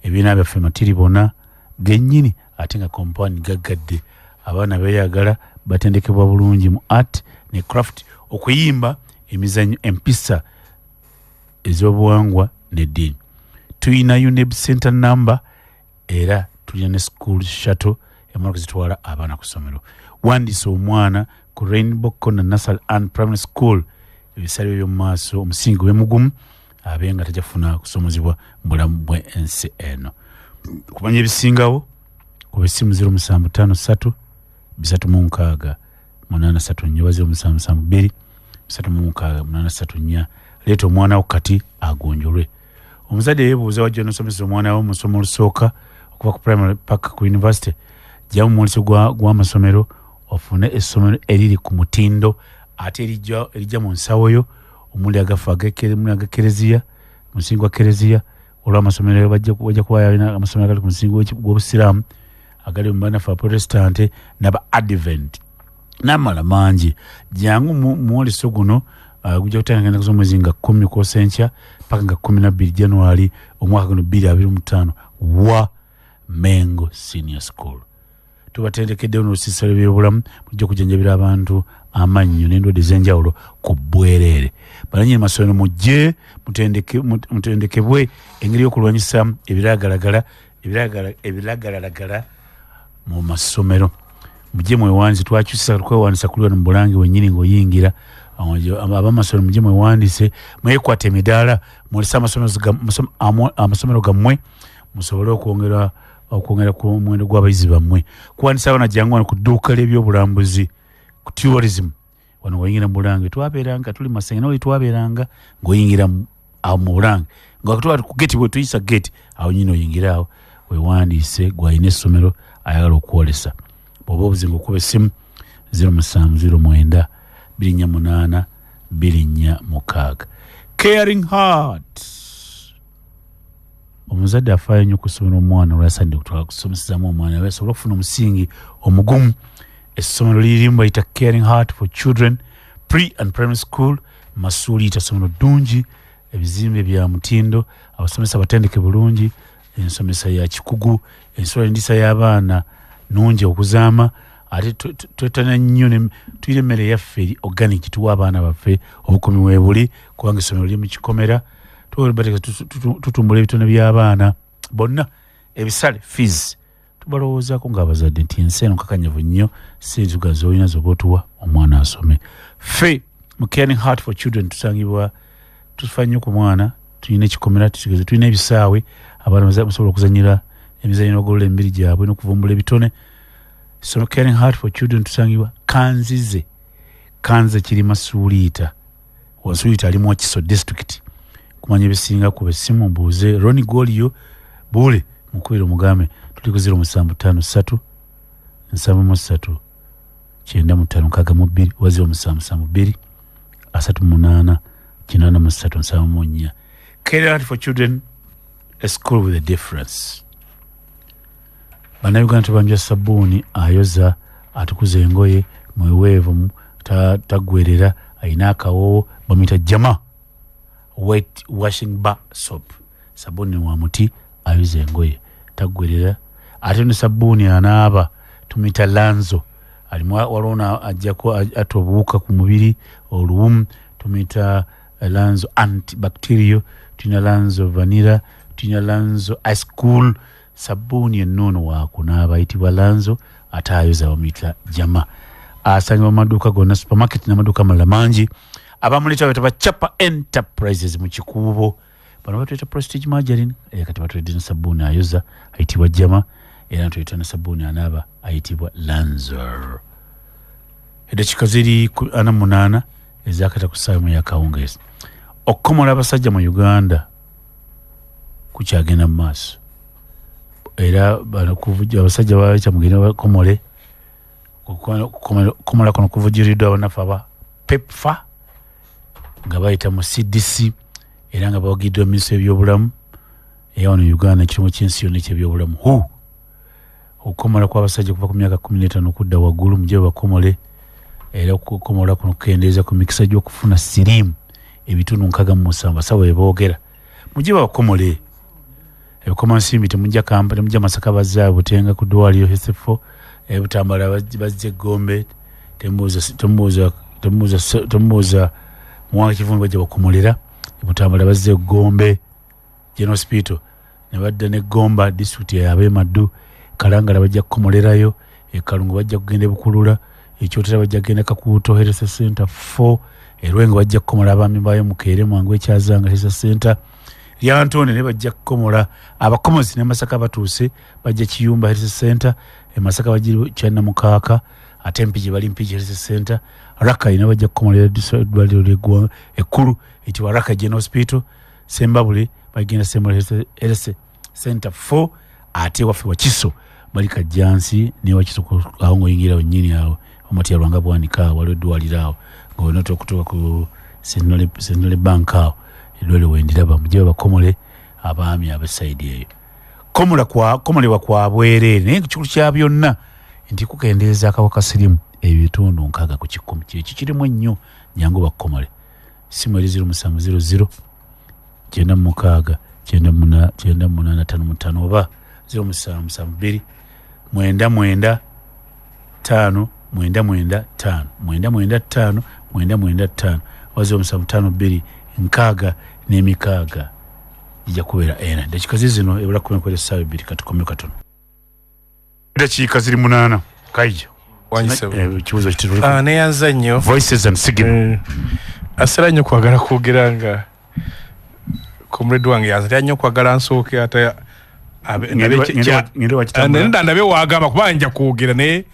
Ebibiina byaffe matiri bona gennyini ate nga kompawundi gaggadde. Abaana beeyagala, batendekebwa bulungi mu art ne craft, okuyimba, emizannyo, empisa ez'obuwangwa n'eddiini. Tulina UNEB center number era tulina ne school shuttle emmotoka zitwala abaana ku ssomero. Wandiisa omwana ku Rainbow Corner Nursery and Primary School. Ebisale by'omu maaso omusingi gube mugumu, abe nga tajja kufuna kusomozebwa mu bulamu bw'ensi eno. Okumanya ebisingawo kuba essimu 0753 360 834 oba 0772 368 834. Leeta omwana wo kati agonjolwe. Omuzadde yeebuuza wajja n'osomesa omwana wo mu lusoma olusooka okuva ku primary paka ku university. Jjamu omwoleso gw'amasomero ofune essomero eriri ku mutindo ate erijja mu nsawo yo, omuli agafa muli agakereziya, musingi gwa kereziya. Olw'amasomero bajja kuba alina amasomero agali ku musingi gw'obusiraamu, agali mu bannaffe Abaprotestante n'aba Advent n'amala mangi. Jangu mu mwoleso guno, gujja kutandika ennaku z'omwezi nga 10 kwosa enkya paka nga 12 January omwaka guno 2025 wa Mengo Senior School. Tubatendekeddewo n'olusiisira lw'ebyobulamu, mujja okujjanjabira abantu amannyo n'endwadde ez'enjawulo ku bwereere. Bananyini masomero mujje mutendekebwe engeri y'okulwanyisa ebiragalalagala mu masomero. Mujje mwewandiise, twakyusa kwewandiisa kuli wano mu Bulange wennyini ng'oyingira. Abamasomero mujje mwewandiise, mwekwate emidaala, mwolese amasomero gammwe musobole okwongera ku muwendo gw'abayizi bammwe. Kuwandiisa abaana jangu wano ku dduuka ly'ebyobulambuzi ku tourism wano ng'oyingira mu Bulange. Twabeeranga tuli Masenge, nawe twabeeranga ng'oyingira awo mu Bulange nga tuba ku gate, bwe tuyisa gate awo nyini oyingira awo wewandiise. Gwalina essomero ayagala okwolesa, bw'oba obuzinga okuba essimu 0709 48 246. Caring Heart, omuzadde afaayo nnyo okusomera omwana olwasadde okutwala kusomesezaamu omwana we asobole okufuna omusingi omugumu. Essomero lirimu bayita Caring Heart for Children Pre and Primary School, Masuuliita. Ssomero ddungi, ebizimbe bya mutindo, abasomesa batendeke bulungi, ensomesa ya kikugu, ensula endiisa y'abaana nungi okuzaama, ate twetana nnyo tulina emmere yaffe eri organic, tuwa abaana baffe obukuumi weebuli kubanga essomero liri mu kikomera. Tutumbula ebitone by'abaana bonna. Ebisale fees tubalowoozaako ng'abazadde nti ensi eno nkakanyavu nnyo, sente z'olina zoba otuwa omwana asome. Ffe mu Caring Heart for Children tusangibwa tufa nnyo ku mwana. Tulina ekikomera, tutegeeza tulina ebisaawe abaana basobola okuzanyira emizannyo n'ogolola emibiri gyabwe n'okuvumbula ebitone. So Caring Heart for Children tusangibwa Kanzize, Kanze kiri Masuuliita, Masuuliita ali mu Wakiso District. Kumanya ebisinga kuba essimu mbuuze Roni Golio buule mukubire omugambe tuli ku 0753 73 95 62 oba 0772 38 83 74. Caring Heart for Children, a school with a difference. Bannayuganda tubanja sabbuuni ayoza atukuza engoye, mweweevu, taggwerera, alina akawoowo, bamuyita Jama Wet Washing Bar Soap. Sabbuuni wa muti ayoza engoye taggwerera. Ate ne sabbuuni anaaba tumuyita Lanzo, alimu waliwo ajjako atta obuwuka ku mubiri oluwumu, tumuyita Lanzo Antibacterial. Tulina Lanzo Vanilla, tulina Lanzo Ice Cool. Sabbuuni ennuuno wakunaaba ayitibwa Lanzo, ate ayoza bamuyita Jama. Asangibwa mu maduuka gonna, supermarket n'amaduuka amalala mangi. Abamuleeta bayita Chapa Enterprises mu Kikuubo. Bano batuyita Prestige Margarine, kati batuleetera ne sabbuuni ayoza ayitibwa Jama, era natuleetera ne sabbuuni anaaba ayitibwa Lanzo. Eddakiika ziri 48 ezakata ku ssaawa emu ey'akawungeezi. Okukomola abasajja mu Uganda kukyagenda mu maaso, era bano abasajja bayita mugende bakomole. Okukomola kuno kuvujjiriddwa abannaffe aba PEPFAR nga bayita mu CDC, era nga bawagiddwa minisitule y'ebyobulamu eya wano Uganda, ekitongole ky'ensi yonna ekyebyobulamu WHO. Okukomola kw'abasajja kuva ku myaka 15 okudda waggulu, mujje bakomole. Era okukomola kuno kukendeeza ku mikisa gy'okufuna siriimu 67%. Abasawo beboogera mujje babakomole. Ebikomansimbi temujja Kampala, temujja Masaka, bazza Butenga ku ddwaliro HC4, Butambala bazze Gombe, temubuuza Muwanga Kivumbi bajja bakomolera. Butambala bazze Gombe General Hospital, ne badda ne Gomba district y'ab'e Maddu. Kalangala bajja kukomolerayo, e Kalungu bajja kugenda e Bukulula, Ekyotera bajja kugenda Kakuuto Health Center 4, Erwengo bajja kukomola abaami baayo Mukeere Mwangu Ekyazanga Health Center, Lyantonde ne bajja kukomola. Abakomozi ne Masaka batuuse, bajja Kiyumba Health Center, e Masaka bajja Kyannamukaaka, ate Mpigi bali Mpigi Health Center. Rakai ne bajja kukomolera eddwaliro ly'eggwanga ekkulu eyitibwa Rakai General Hospital. Sembabule bagenda Sembabule Health Center 4, ate waffe Wakiso bali Kajjansi ne Wakiso awo ng'oyingira wennyini awo Omatya Lwanga Bwanika awo waliwo eddwaliro awo ng'olina okutuuka ku Centenary Bank awo eddwaliro wendiraba. Mujje babakomole abaami ab'esayidi eyo. Komolebwa kwa bwereere, naye ekikulu kya byonna nti kukendeeza akawuka ka siriimu 60%. Kyekyo kirimu ennyo, nyangu bakukomole. Simu eri 0700 96 98 55 oba 0772 99 5 95 95 95 oba 0752 6 6 ijja kubeera ena. Dakiika zino ebula 12 katukome katono. Dakiika ziri 8 Kaija. Ekibuuzo kituli. Neyanza nnyo. Voices and signal. Asera nnyo kwagala kwogera nga comrade wange yazira nnyo kwagala nsooke ate ndabe wagamba kuba nja kwogera naye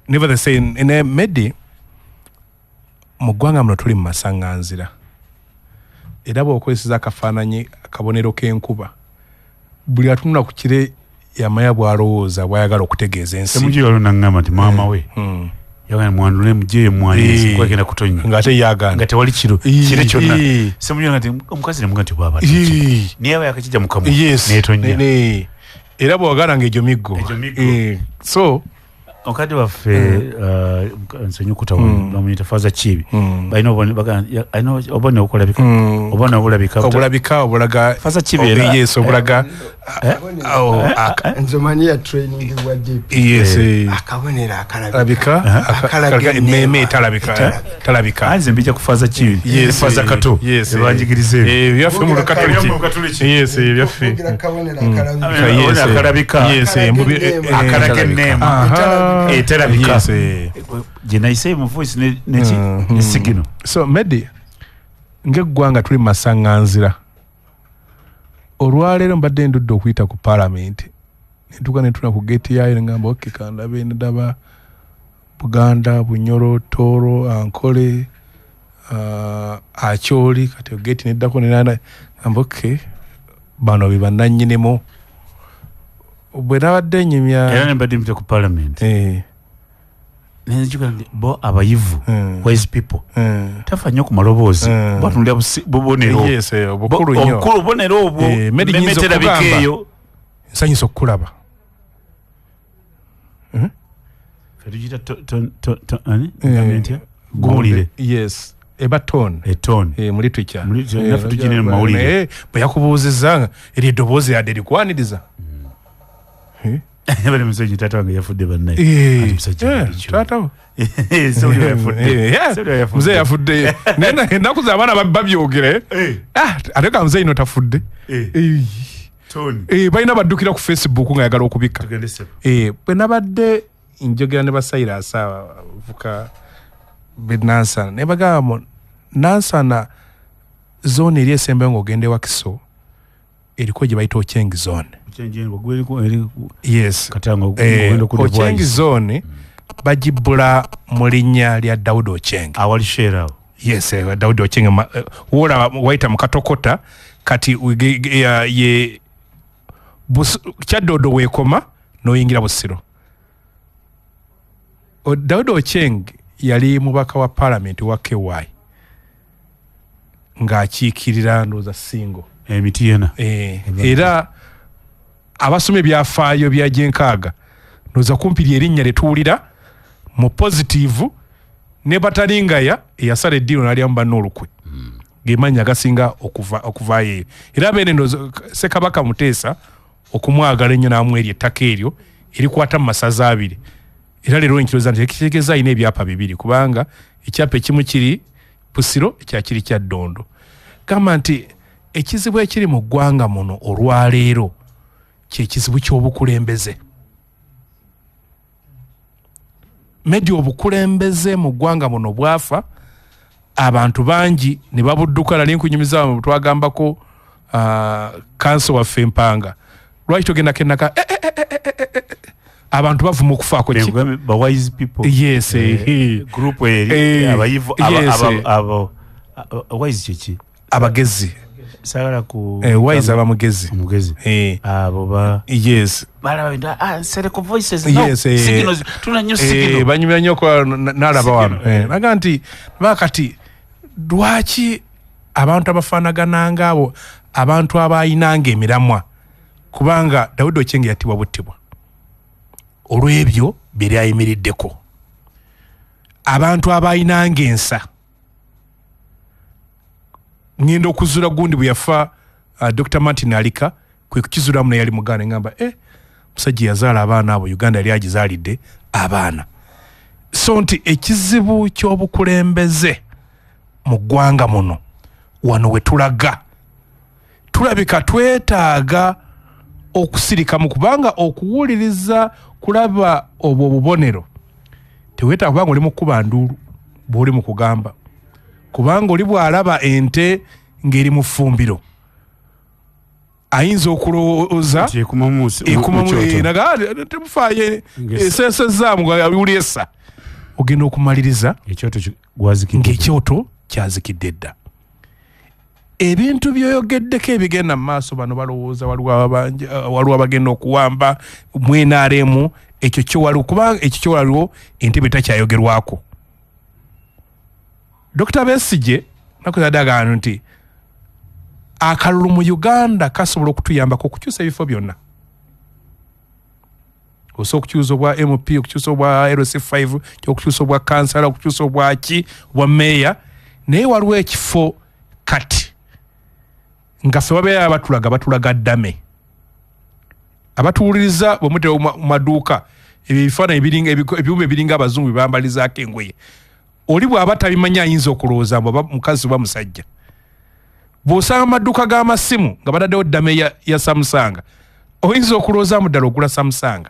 never the same. Ne Medi mu ggwanga muno tuli mu masaŋŋanzira, era bw'okozesa akafaananyi akabonero k'enkuba, buli atunula ku kire yamanya bw'alowooza bw'ayagala okutegeeza ensi. Semujjo waliwo n'aŋŋamba nti maama we yagamba mwanule mugyeyo mwanyi kwegenda kutonya ng'ate yagaana nga tewali kiro kire kyonna. Semujjo nti omukazi ne mugamba nti bw'aba naye aba yakakijja mu kamwa n'etonya era bw'wagala ng'egyo miggo. So Okadde waffe nsonyi bamuyita Faza Kibi balina obubonero obukulabika obubonero obulabika obulabika obulaga Faza Kibi era yes obulaga nze manyi ya training wa DP yes akabonero akalabika akalaga emmeeme etalabika talabika nze mbijja ku Faza Kibi yes Faza Kato ebanjigirize byaffe mu Lukatoliki yes byaffe akalabika yes akalaga enneema eterabika gye nayise mu voice neki ne signal. So Medi ng'eggwanga tuli mu masaŋŋanzira. Olwaleero mbadde ndudde okuyita ku paalamenti nentuuka netuna ku geeti yaayo ne ngamba okay kandabe ndaba Buganda, Bunyoro, Tooro, Ankole, Acholi, kati geeti neddako nenanda ngamba okay bano be bannannyinimu. Bwe nabadde nnyumya era ne mbadde mpita ku paalamenti nenzijukira nti bo abayivu wise people tafa nnyo ku maloboozi batunulira bubonero yes obukulu nnyo obukulu bubonero obwo mmeme terabika eyo. Nsanyusa okukulaba ffe tugiyita mawulire yes eba tone etone mu literature naffe tugirina mu mawulire bwe yakubuuzizza eryo eddoboozi yadde likwaniriza. Bali musajja taata wange yafudde bannaye. Taata wo. Mzee yafudde. Naye ennaku z'abaana babyogere. Ate ka mzee ino tafudde. Balina baddukira ku Facebook ng'ayagala okubikka. Bwe nabadde njogera ne ba Cyrus abavuka b'e Nansana ne bagamba Nansana zone eri esembayo ng'ogenda e Wakiso eriko gye bayita Ocheng zone. Yes. Ocheng zone bagibbula mu linnya lya Daudi Ocheng. Awali share awo. Yes, Daudi Ocheng woolaba wayita mu Katokota kati ye Kyaddondo weekoma n'oyingira Busiro. Daudi Ocheng yali mubaka wa paalamenti wa KY ng'akiikirira ndowooza Singo. Emiti yena. Era abasoma ebyafaayo bya Gyenkaaga ndowooza kumpi ly'erinnya lye tuwulira mu positive Ne Batalingaya eyasala eddiiro n'alyamu banne olukwe, ge mannya agasinga okuvaayo eyo. Era beene ndowooza Ssekabaka Muteesa okumwagala ennyo n'amuwa eryo ettaka eryo erikwata mu masaza abiri. Era leero nkirowooza nti ekitegeeza alina ebyapa bibiri, kubanga ekyapa ekimu kiri Busiro, ekya kiri Kyaddondo. Gamba nti ekizibu ekiri mu ggwanga muno olwaleero kyekizibu ky'obukulembeze. Media, obukulembeze mu ggwanga muno bwafa, abantu bangi ne babudduka. Nali nkunyumiza mu twagambako kanso waffe Empanga, lwaki togendako enaka abantu bavuma okufaako ki? Ba wise people. Yes, group eri abayivu, yes, abo wise kiki? Abagezi. Sagala ku wise aba mugezi. Omugezi. Abo ba yes. Balaba bintu, Nsereko voices, no. Yes, Signals, tuna nnyo signal. Banyumya nnyo kwa n'alaba wano. Signal. Naga nti bakati lwaki abantu abafaanagana ng'abo, abantu abayinanga emiramwa, kubanga Dawudi Ochieng yattibwa buttibwa olw'ebyo bye lyayimiriddeko. Abantu abayinanga ensa, ngenda okuzuula gundi bwe yafa, Dr. Martin Alika kwe kukizuulamu, naye yali Muganda. Ngamba, musajja yazaala abaana abo, Uganda yali agizaalidde abaana. So nti ekizibu ky'obukulembeze mu ggwanga muno wano we tulaga, tulabika twetaaga okusirikamu, kubanga okuwuliriza kulaba obwo obubonero teweetaaga, kubanga oli mu kkuba nduulu bw'oli mu kugamba, kubanga oli bw'alaba ente ng'eri mu ffumbiro ayinza okulowooza nti ekuma mu ekuma mu kyoto. Naga, temufaayo, esesezaamu nga wuli essa, ogenda okumaliriza ekyoto gwazikidde. Ng'ekyoto kyazikidde dda. Ebintu byoyogeddeko ebigenda mu maaso, bano balowooza waliwo abagenda okuwamba mu NRM. Ekyo kyo waliwo, kubanga ekyo kyo waliwo entebe takyayogerwako. Dr. Besigye nakozadde agamba nti akalulu mu Uganda kasobola okutuyambako okukyusa ebifo byonna, osobola okukyusa obwa MP, okukyusa obwa LC5, okukyusa obwa kansala, okukyusa obwaki, obwa meeya, naye waliwo ekifo kati nga ffe babeera batulaga ddame. Abatuwuliriza bwe mutera mu maduuka, ebyo ebifaananyi ebiringa ebyuma ebiringa abazungu bye bambalizaako engoye, oli bw'aba tabimanyi ayinza okulowooza mbu oba mukazi oba musajja. Bw'osanga mu maduuka g'amasimu nga bataddewo ddame ya Samsung, oyinza okulowooza mu ddala ogula Samsung.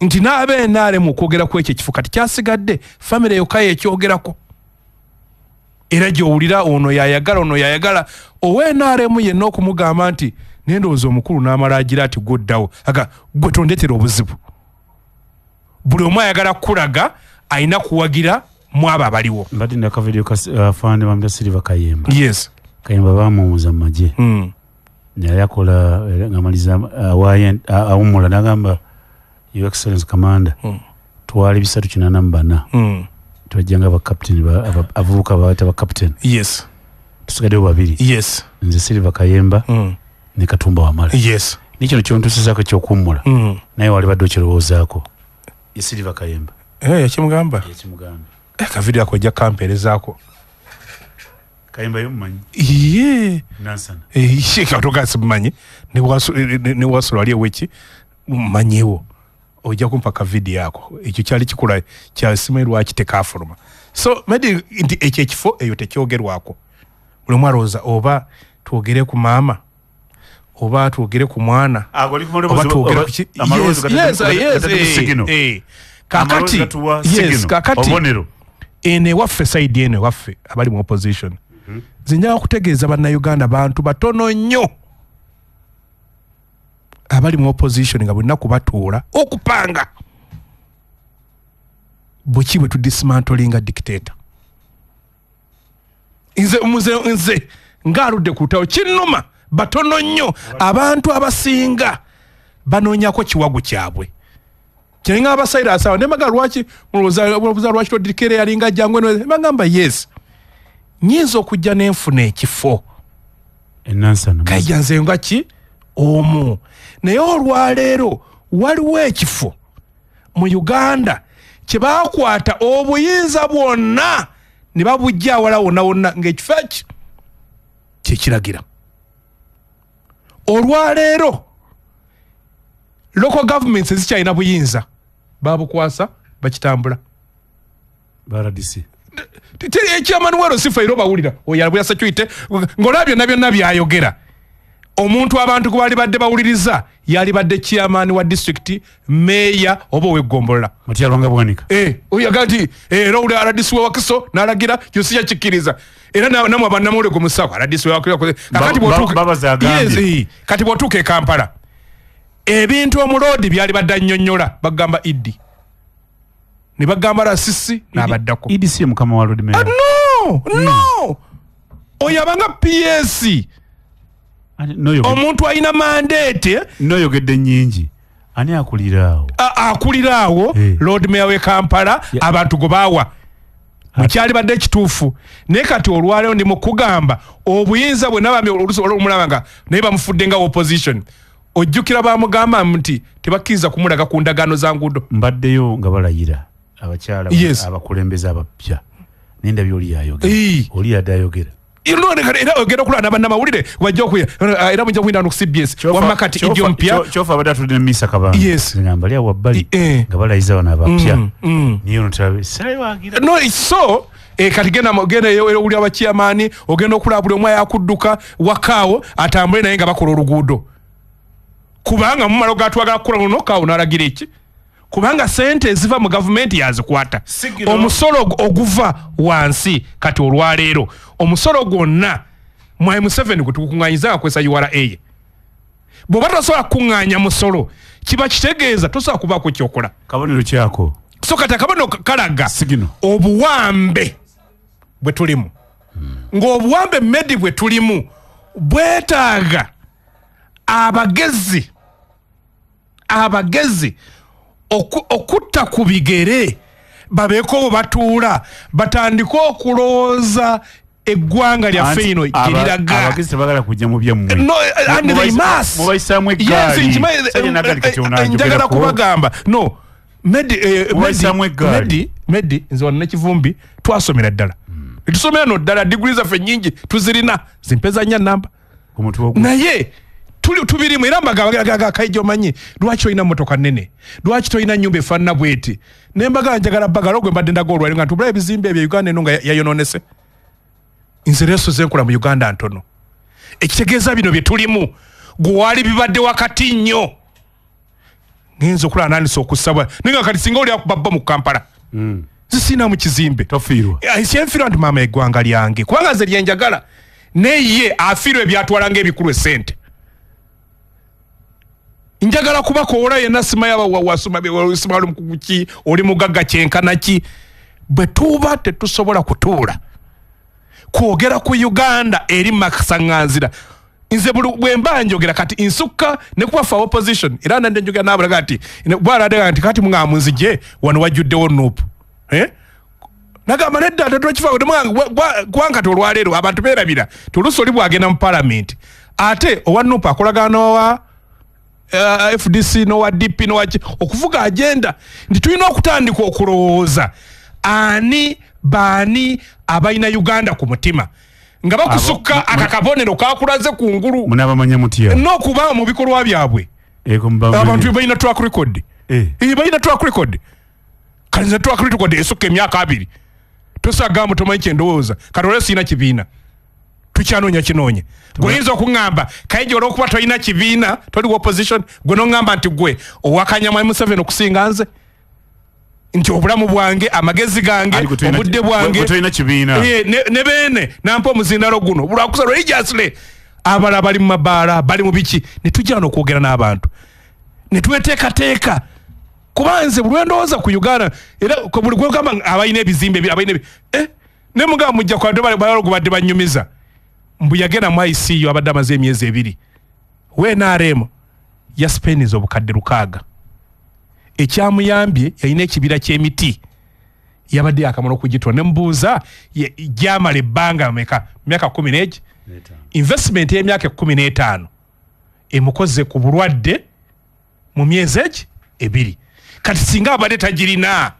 Nti n'abe NRM okwogera ku ekyo ekifo kati kyasigadde famire yokka yekyogerako, era gy'owulira ono yayagala, ono yayagala. Owa NRM yenna okumugamba nti nendowooza omukulu n'amala agira ati gwoddawo, aga gwe tondetera obuzibu. Buli omu ayagala kukulaga alina kuwagira mu abo abaliwo. Mbadde ndakavidiyo ka afande bamuyita Silver Kayemba. Yes. Kayemba bamuwuza mu magye. Yali akola era ng'amaliza awummula, n'agamba, "Your Excellence Commander, twali 384, twajja nga bakapiteni, abavubuka bayita bakapiteni, tusigaddewo babiri, nze Silver Kayemba ne Katumba Wamala. Nekino kyontusizaako ekyokuwummula, naye wali badde okirowoozaako." Ye Silver Kayemba. Yakimugamba? Yakimugamba. Kavidiyo ako ojja kampeerezaako. Kayemba yomumanyi? Ye. Nansana. Katoka simumanyi, ne wasula ali eweki mmanyiwo. Ojja kumpa kavidiyo ako. Ekyo kyali kikula kyasimanyi lwaki tekafuluma. So maybe nti ekyo ekifo eyo tekyogerwako, buli omu alowooza oba twogere ku maama oba twogere ku mwana oba twogere ku ki. Yes, kakati yes, kakati obubonero eno ewaffe, side eno ewaffe abali mu opposition, nze njagala kutegeeza Bannayuganda, bantu batono nnyo abali mu opposition nga buli nnaku batuula okupanga buki bwe tudismantlinga dictator. Nze nze ng'aludde ku lutalo kinnuma, batono nnyo. Abantu abasinga banoonyako kiwagu kyabwe. Kyenga abasaira asawa ne maga lwaki mulowooza lwaki todikere yalinga jangu eno, bagamba yes, nyinza okujja nenfuna ekifo enansana. Kajja nze nga ki omu, naye olwaleero waliwo ekifo mu Uganda Kyebakwata obuyinza bwonna ne babujja awala wonna wonna ng'ekifo ekyo kyekiragira. Olwaleero local governments ezikyalina buyinza babukwasa bakitambula. RDC. Chairman wero sifa ero bawulira oyo alabula security ng'olaba byonna byonna byayogera. Omuntu abantu gwe bali badde bawuliriza yali badde chairman wa district, mayor oba ow'eggombolola. Matia Lwanga Bwanika. Oyo agamba nti era owulira RDC we Wakiso n'alagira Yosia kikkiriza. Era namwe bannamawulire gwe musaako RDC we Wakiso. Kakati bw'otuuka kati bw'otuuka e Kampala ebintu omuloodi byali badde annyonnyola bagamba Idi. Ne bagamba RCC n'abaddako. Idi si mukama wa Lord Mayor. No, no. Oyo abanga PS. Omuntu alina mandate. N'oyogedde nnyingi. Ani akulira awo? Akulira awo Lord Mayor we Kampala abantu gwe baawa. Mukyali badde ekituufu. Naye kati olwaleero ndi mu kugamba obuyinza bwe nabambi omulaba nga naye bamufudde nga opposition. Ojjukira bamugamba nti tebakkiriza kumulaga ku ndagaano za nguudo. Mbaddeyo nga balayira abakyala abakulembeze abapya. Naye ndabye oli yayogera. Oli yadde ayogera. Era ogenda okulaba n'abannamawulire wajja okuya era mujja kuyinda no ku CBS wamma kati Idi ompya. Kyofa abadde atudde ne Misa Kabanga. Ngamba ali awo wabbali nga balayiza bano abapya. Niyo notulabe saawagira. No, so kati genda owulira abachairman ogenda okulaba buli omu ayakudduka wakaawo atambule naye nga bakola oluguudo. Kubanga mumalo gatwagala kukola luno kaawo n'alagira eki. Kubanga sente eziva mu gavumenti yazikwata. Omusolo oguva wansi kati olwaleero omusolo gwonna Mwai Museveni gwe tukuŋŋaanyiza akozesa URA. Bw'oba tosobola kuŋŋaanya musolo kiba kitegeeza tosobola kubaako ky'okola. Kabonero kyako. So kati akabonero kalaga obuwambe bwe tulimu. Ng'obuwambe medi bwe tulimu bwetaaga abagezi okutta ku bigere babeeko bwe batuula batandike okulowooza eggwanga lyaffe ino gye liraga. Abagezi tebagala kujja mu byammwe. No, and they must. Mubayisaamu eggaali. Njagala kubagamba. No, Medi nze wano ne Kivumbi twasomera ddala. Tusomera no ddala degree zaffe nnyingi tuzirina zimpeza nnya namba. Naye tubirimu era mbagamba Kaija omanyi lwaki olina mmotoka nnene, lwaki tolina nnyumba efaanana bweti. Ne mbagamba njagala bbagala gwe mbadde ndaga olwaleero nga ntubula ebizimbe ebyo Uganda eno nga yayonoonese. Nze leeso ze nkola mu Uganda ntono. Ekitegeeza bino bye tulimu gwe wali bibadde wakati nnyo. Ngenza okulaba nandise okusaba naye nga kati singa oli akuba bba mu Kampala. Nze mu kizimbe. Tofiirwa. Syenfiirwa nti maama eggwanga lyange kubanga nze lye njagala naye afiirwa ebyatwala ng'ebikulu essente. Njagala kubakoola yenna simanyi wasoma oli mukugu oli mugagga kyenkana ki. Bwe tuba tetusobola kutuula kwogera ku Uganda eri masaŋŋanzira. Nze bwe mba njogera kati nsukka ne kuba fa opposition era nande njogera n'abalaga nti bw'alaga nti kati mwamunzije wano wajjuddewo NUP. Nagamba nedda tetukifaako kubanga kati olwaleero abantu beerabira nti oluusi oli bw'agenda mu palamenti ate owa NUP akolagana n'owa FDC n'owa DP n'owa ki okuvuga agenda nti tulina okutandika okulowooza ani baani abalina Uganda ku mutima nga bakusukka akakabonero kakulaze kungulu. Munabamanya mutya n'okuba mu bikolwa byabwe. Abantu balina track record. Balina track record. Kati nze track record esukka emyaka 2 tosagamba tomanyi kye ndowooza. Kati olwo sirina kibiina tukyanoonya kinoonya. Gwe oyinza okuŋŋamba Kaija olw'okuba tolina kibiina toli opposition gwe n'oŋŋamba nti gwe owakanya Mwami Museveni okusinga nze nti obulamu bwange amagezi gange obudde bwange ne beene nampa omuzindalo guno lwakusa religiously abalala bali mu mabaala bali mu biki ne tujja wano okwogera n'abantu ne tweteekateeka kuba nze buli lwe ndowooza ku Uganda era buli gwe ogamba abalina ebizimbe abalina ne mugamba mujja kwa badde bannyumiza mbu yagenda mu ICU abadde amaze emyezi 2 we NRM yasipeniza obukadde 6 ekyamuyambye yalina ekibira ky'emiti yabadde akamala okugitwa ne mbuuza gyamala ebbanga meka myaka 10 investment y'emyaka 15 emukoze ku bulwadde mu myezi 2. Kati singa abadde tagirina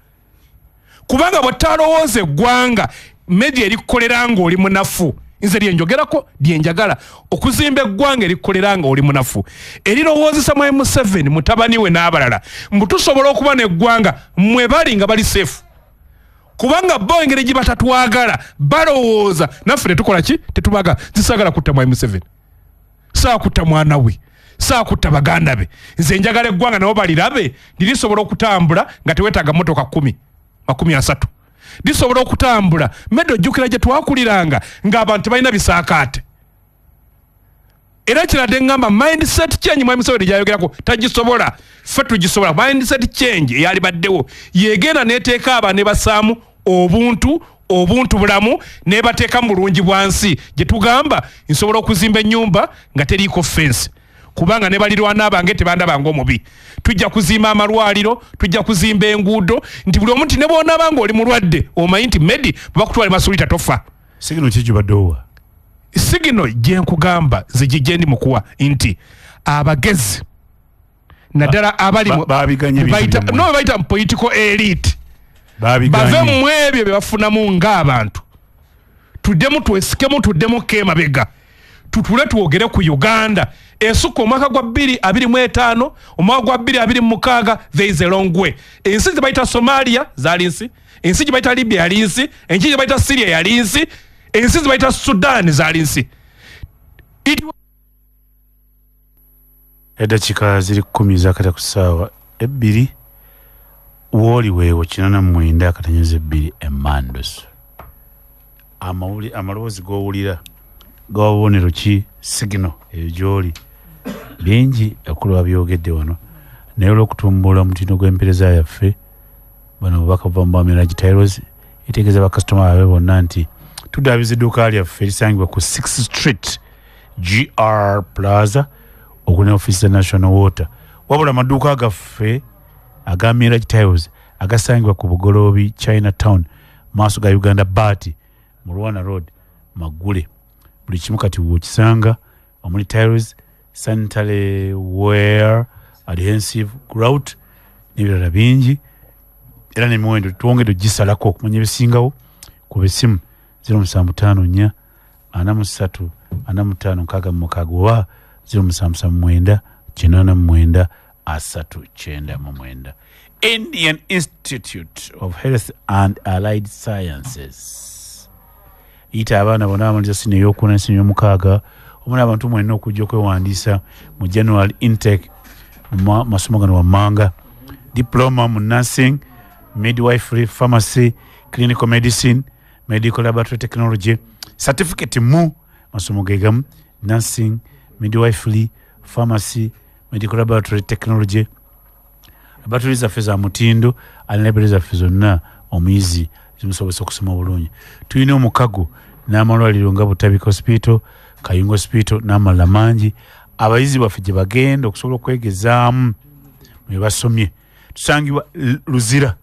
Kubanga bw'otalowooza eggwanga, media erikukolera ng'oli munafu. Nze lyenjogerako, lyenjagala okuzimba eggwanga erikukolera nga oli munafu, erirowoozesa mwami Museveni, mutabani we n'abalala mbu tusobola okuba n'eggwanga mwe bali nga bali safe, kubanga bo engeri gye batatwagala balowooza naffe tetukola ki, tetubagala. Nze kutta mwami Museveni, saakutta mwana we, saakutta baganda be. Nze njagala eggwanga nabo balirabe lirisobola okutambula nga teweetaaga motoka 10 30, lisobola okutambula. Medde ojjukira gye twakuliranga ng'abantu tebalina bisaakaate. Era kiradde ngamba mindset change mwami Museveni gyayogerako tagisobola, ffe tugisobola. Mindset change eyalibaddewo yegenda neteeka abaana ne basaamu obuntu, obuntu bulamu, nebateeka mu bulungi bwansi gye tugamba nsobola okuzimba ennyumba nga teriiko fence, kubanga ne balirwana abange tebandaba ng'omubi. Tujja kuzimba amalwaliro, tujja kuzimba enguudo, nti buli omu nti ne bw'onaaba ng'oli mulwadde omanyi nti medi bakutwala Masulita tofa. Signal ki gy'obadde owa? Signal gye nkugamba nze gye ndi mukuwa nti abagezi naddala abali no bayita mu political elite bave mu ebyo bye bafunamu ng'abantu, tuddemu twesikemu, tuddemu kemabega, tutule twogere ku Uganda esukka omwaka gwa 2025, omwaka gwa 2026. There is a long way. Ensi ze bayita Somalia zaali nsi, ensi gye bayita Libya yali nsi, ensi gye bayita Syria yali nsi, ensi ze bayita Sudan zaali nsi. Eddakiika ziri 10 zakata ku ssaawa 2, wooli weewo 89.2 Emandos. Amaloboozi g'owulira gawa bubonero ki? Signal eyo gy'oli bingi akulu babyogedde wano, naye olw'okutumbula omutindo gw'empeereza yaffe, bano bubaka buva mu Bamiragi Tiles etegeeza bakasitoma baabwe bonna nti tuddaabiza edduuka lyaffe erisangibwa ku 6th Street GR Plaza okulina ofiisi za National Water. Wabula amaduuka gaffe aga Mirage Tiles agasangibwa ku Bugoloobi Chinatown maaso ga Uganda Baati mu Rwana Road maggule. Buli kimu kati wokisanga omuli tiles, sanitary ware, adhesive grout n'ebirala bingi, era n'emiwendo twongedde ogisalako. Okumanya ebisingawo kuba essimu 0754 43 45 66 oba 0779 89 399. Indian Institute of Health and Allied Sciences yita abaana bonna abamaliriza siniya ey'okuna ne siniya ey'omukaaga omuli abantu mwenna okujja okwewandiisa mu January intake mu masomo gano wammanga: diploma mu nursing, midwifery, pharmacy, clinical medicine, medical laboratory technology, certificate mu masomo gegamu nursing, midwifery, pharmacy, medical laboratory technology. Laboratory zaffe za mutindo ate library zaffe zonna omuyizi zimusobozesa okusoma obulungi. Tulina omukago n'amalwaliro nga Butabika Hospital, Kayunga Hospital n'amalala mangi abayizi baffe gye bagenda okusobola okwegezaamu mwe basomye. Tusangibwa Luzira,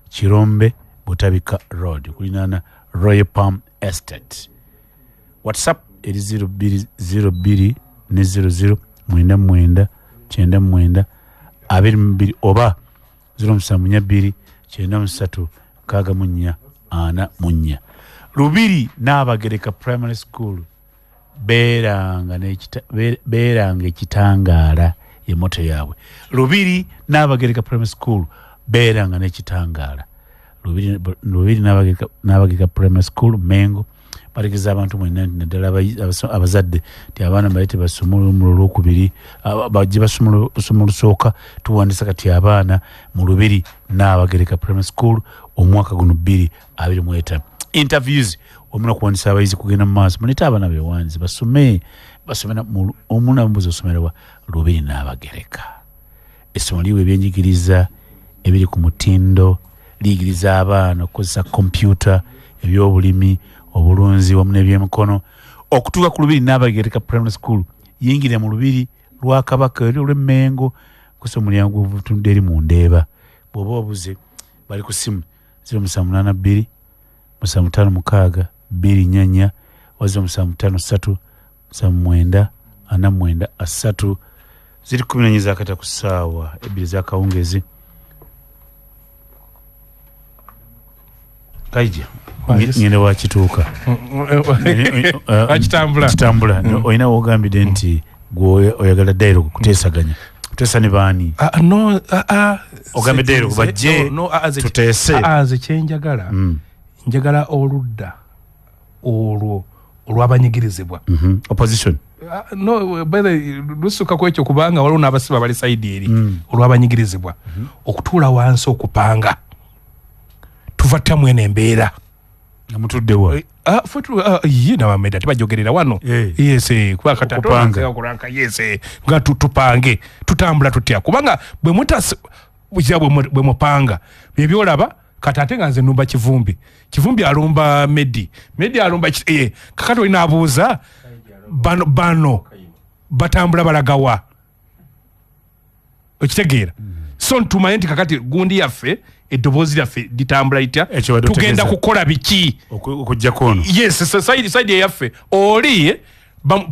Kirombe, Butabika Road kulinaana Royal Palm Estate. WhatsApp eri 0202 ne 00 99 99 22 oba 0742 93 64 44. Lubiri Naabagereka Primary School beeranga ekitangaala ye motto yaabwe. Lubiri Naabagereka Primary School beeranga n'ekitangaala. Lubiri Naabagereka Primary School Mengo bategeza abantu mwenna naddala abazadde nti abaana balete basome mu olwokubiri, bajje basome olusooka. Tuwandisa kati abaana mu Lubiri Naabagereka Primary School omwaka guno 2025. Interviews omuna okuwandisa abayizi kugenda mu maaso, mulete abaana bewandiise basome, basome omuna mbuzi osomerwa Lubiri Naabagereka. Essomero liwa ebyenjigiriza ebiri ku mutindo, liyigiriza abaana okukozesa kompyuta, ebyobulimi, obulunzi wamu n'ebyemikono. Okutuuka ku Lubiri Naabagereka Primary School, yingira mu Lubiri lwa Kabaka eri olw'Emmengo, kusa omulyango guvutudde eri mu Ndeeba. Bw'oba obuze bali ku ssimu 0782 756 244 oba 0753 79 49 3. Ziri 14 zakata ku ssaawa 2 ez'akawungeezi. Kaija ngende wakituuka kitambula olina wogambidde nti gwe oyagala dialogue kuteesaganya kuteesa ne baani? No, ogambe dialogue bajje tuteese. Nze kyenjagala njagala oludda olwo olw'abanyigirizibwa, opposition. No, by the lusuka ku ekyo, kubanga waliwo n'abasiba bali side eri olw'abanyigirizibwa okutuula wansi okupanga tuva ttamu eno embeera. Mutuddewa? Ye nabameda tebajogerera wano. Yes, kuba kati okuranka, yes, nga tupange tutambula tutya, kubanga bwe mutasi bwe mupanga byebyolaba kati ate nga nze numba Kivumbi, Kivumbi alumba Medi, Medi alumba kakati olina abuuza bano batambula balagawa, okitegeera? So ntumanye nti kakati gundi yaffe eddoboozi lyaffe litambula litya, tugenda kukola biki okujjako ono. Yes, side eyaffe oli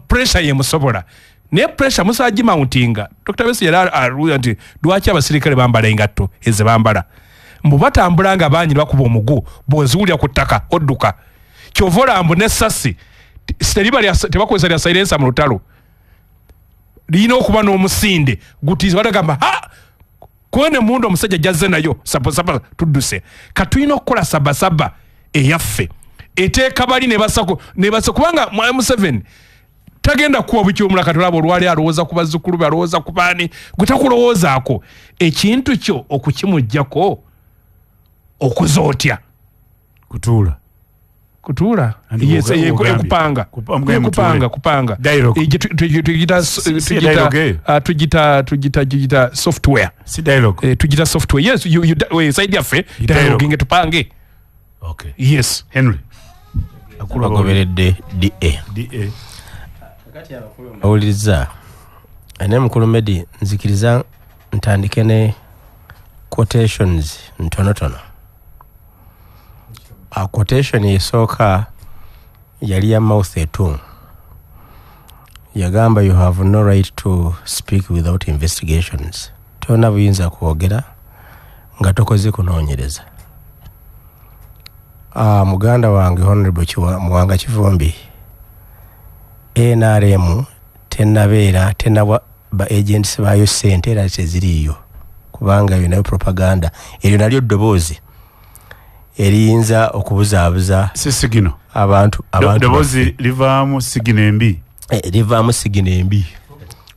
pressure yemusobola, naye pressure musobola gimountinga. Dr. Besigye yali aluya nti lwaki abasirikale bambala engatto eze bambala, mbu batambula nga bangi bakuba omugu, bw'oziwulira ku ttaka odduka. Kyova olaba mbu n'essasi tebakozesa lya silencer mu lutalo, lirina okuba n'omusinde gutiiza, batagamba ha kwene mundu omusajja jazze nayo sabasaba tudduse. Katulina okukola sabasaba eyaffe eteeka bali ne basako ne basako, kubanga Museveni tagenda kuwa bukyomula. Katulaba olwali alowooza ku bazzukulu be, alowooza ku baani, gwe takulowoozaako ekintu kyo okukimuggyako okuza otya? Kutuula kutuula, yes, kupanga kupanga kupanga tugita software, si dialogue, tugita software. Yes, you side yaffe dialogue nge tupange. Okay, yes. Henry agoberedde DA DA kati abakulu bawuliriza ane mukulu Medi, nzikiriza ntandike ne quotations ntonotono. A quotation esooka yali ya Mao Zedong, yagamba you have no right to speak without investigations, tolina buyinza kwogera nga tokoze kunoonyereza. Muganda wange Honorable Muwanga Kivumbi, NRM tenabeera tenawa ba agents baayo ssente era teziriiyo, kubanga yo nayo propaganda, eryo nalyo ddoboozi eriyinza okubuzaabuza si sigino abantu ddoboozi livaamu sigino embi, livaamu sigino embi,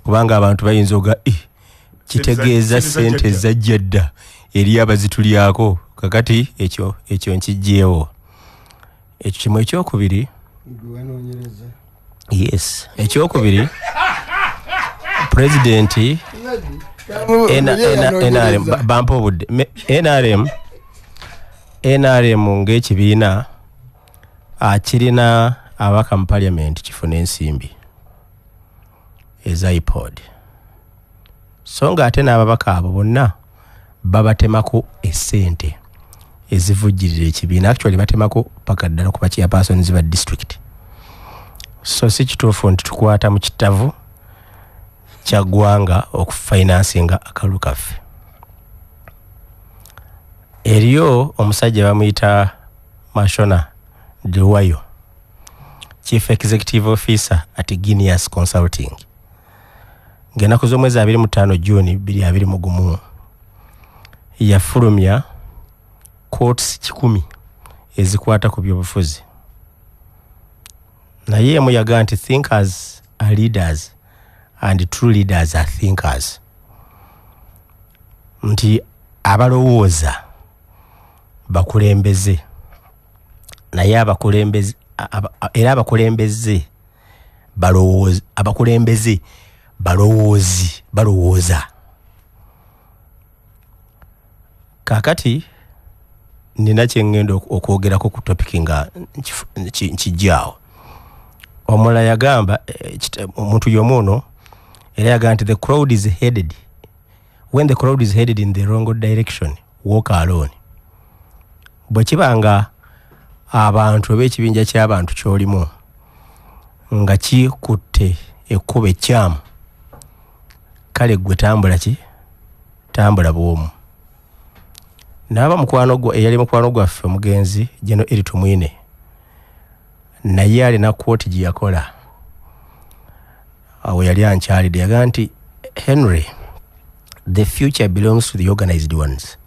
kubanga abantu bayinza oga kitegeeza ssente zajja dda eri abazitulyako. Kakati ekyo nkijjeewo. Ekyo kimu. Ekyokubiri, yes, ekyokubiri president NRM bampa obudde. NRM ng'ekibiina kirina ababaka mu parliament kifuna ensimbi eza iPod, so nga ate n'ababaka abo bonna babatemako essente ezivujjirira ekibiina. Actually batemako paka ddala ku bachairpersons ba district. So si kituufu nti tukwata mu kitavu kya ggwanga okufinansinga akalulu kaffe. Eriyo omusajja bamuyita Mashona Dluwayo, Chief Executive Officer at Guinness Consulting, ng'ennaku z'omwezi 25 Juni 2021 yafulumya quotes 100 ezikwata ku byobufuzi. Naye emu yaga nti thinkers are leaders and true leaders are thinkers, nti abalowooza bakulembeze, naye abakulembeze era abakulembeze balowooza, abakulembeze balowoozi balowooza. Kakati nina kye ngenda okwogerako ku topic nga nkijjaawo. Omulala yagamba omuntu y'omu ono era yagamba nti the crowd is headed, when the crowd is headed in the wrong direction walk alone. Bwe kiba nga abantu oba ekibinja ky'abantu ky'olimu nga kikutte ekkubo ekkyamu, kale ggwe tambula ki? Tambula bw'omu. N'aba mukwano gwa eyali mukwano gwaffe omugenzi General Elly Tumwine, naye alina quote gye yakola awo yali ankyalidde, yagamba nti Henry, the future belongs to the organized ones,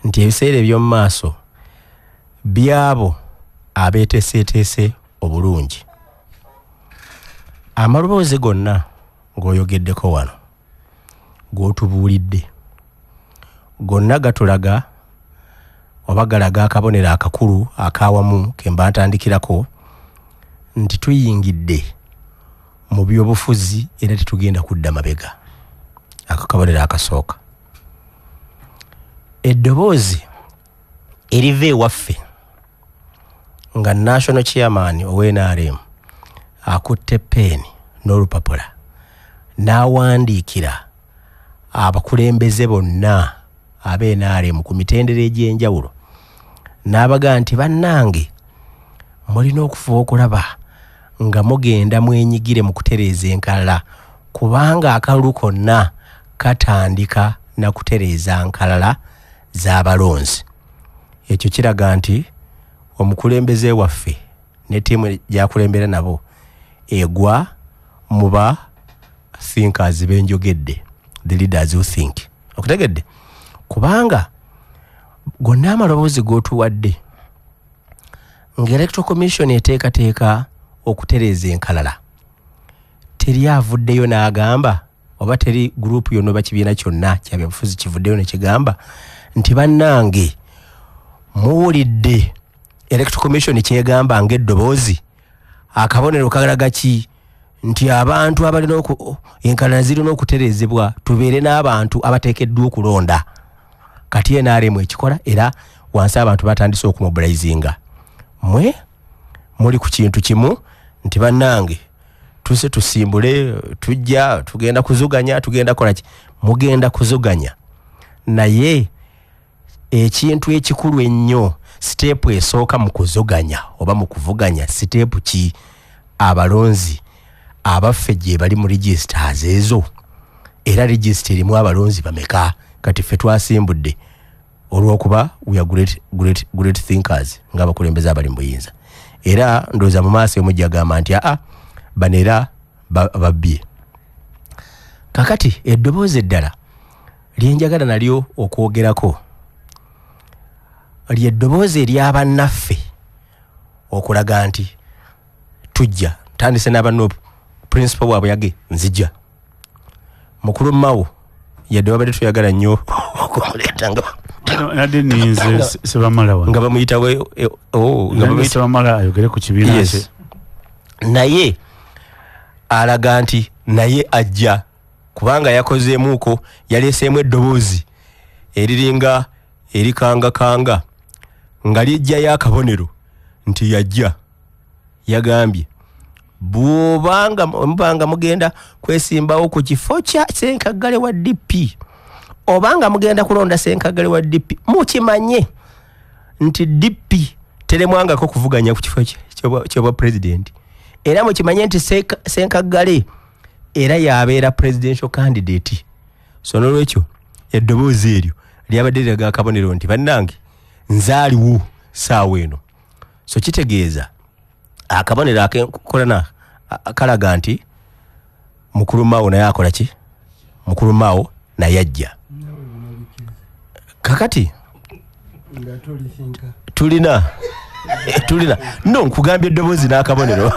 nti ebiseera eby'omu maaso byabo abeeteeseteese obulungi. Amaloboozi gonna ng'oyogeddeko wano g'otubuulidde gonna gatulaga oba galaga akabonero akakulu akawamu ke mba ntandikirako nti tuyingidde mu byobufuzi era tetugenda kudda mabega. Ako kabonero akasooka. Eddoboozi eriva ewaffe nga national chairman owa NRM akutte peeni n'olupapula n'awandiikira abakulembeze bonna ab'e NRM ku mitendera egy'enjawulo n'abaga nti bannange mulina okufuba okulaba nga mugenda mwenyigire mu kutereeza enkalala, kubanga akalulu konna katandika na kutereeza nkalala z'abalonzi. Ekyo kiraga nti omukulembeze waffe ne ttiimu gy'akulembera nabo egwa mu ba thinkers benjogedde, the leaders who think. Okutegedde? Kubanga gonna amaloboozi g'otuwadde nga Electoral Commission eteekateeka okutereeza enkalala, teri avuddeyo n'agamba oba teri group yonna oba kibiina kyonna kya byabufuzi kivuddeyo ne kigamba nti bannange muwulidde Electoral Commission kyegamba ng'eddoboozi, akabonero kalaga ki nti abantu abalina enkalala zirina okutereezebwa, tubeere n'abantu abateekeddwa okulonda. Kati NRM ekikola, era wansi abantu batandise okumobilizinga. Mwe muli ku kintu kimu nti bannange tuse tusimbule, tujja tugenda kuzuganya, tugenda kola ki, mugenda kuzuganya. Naye ekintu ekikulu ennyo, step esooka mu kuzuganya oba mu kuvuganya, step ki? Abalonzi abaffe gye bali mu registers ezo, era register erimu abalonzi bameka? Kati ffe twasimbudde olw'okuba we are great, great, great thinkers ng'abakulembeze abali mu buyinza, era ndowooza mu maaso emujja agamba nti aa bano era babbye. Kakati eddoboozi eddala lyenjagala nalyo okwogerako lyeddoboozi ery'abannaffe okulaga nti tujja. Ntandise n'abanoopu, principal bwabwe yage nzija mukulu Mao, yadde wabadde tuyagala nnyo okumuleeta nga Nadde ninze Sebamala wano nga bamuyita nga bamuyita Sebamala ayogere ku kibiina kye, naye alaga nti naye ajja kubanga yakozeemuuko, yaleeseemu eddoboozi eriringa erikangakanga nga lijjayo akabonero nti yajja. Yagambye bw'obanga mubanga mugenda kwesimbawo ku kifo kya Ssenkaggale wa DP obanga mugenda kulonda Ssenkaggale wa DP, mukimanye nti DP teremwangako kuvuganya ku kifo ky'obwa president, era mukimanye nti Ssenkaggale era yabeera presidential candidate. So n'olwekyo eddoboozi eryo lyabadde liraga akabonero nti bannange nzaaliwo ssaawa eno. So kitegeeza akabonero akenkolana kalaga nti mukulu Mao naye akola ki? Mukulu Mao naye ajja. Kakati tulina no nkugambye eddoboozi n'akabonero,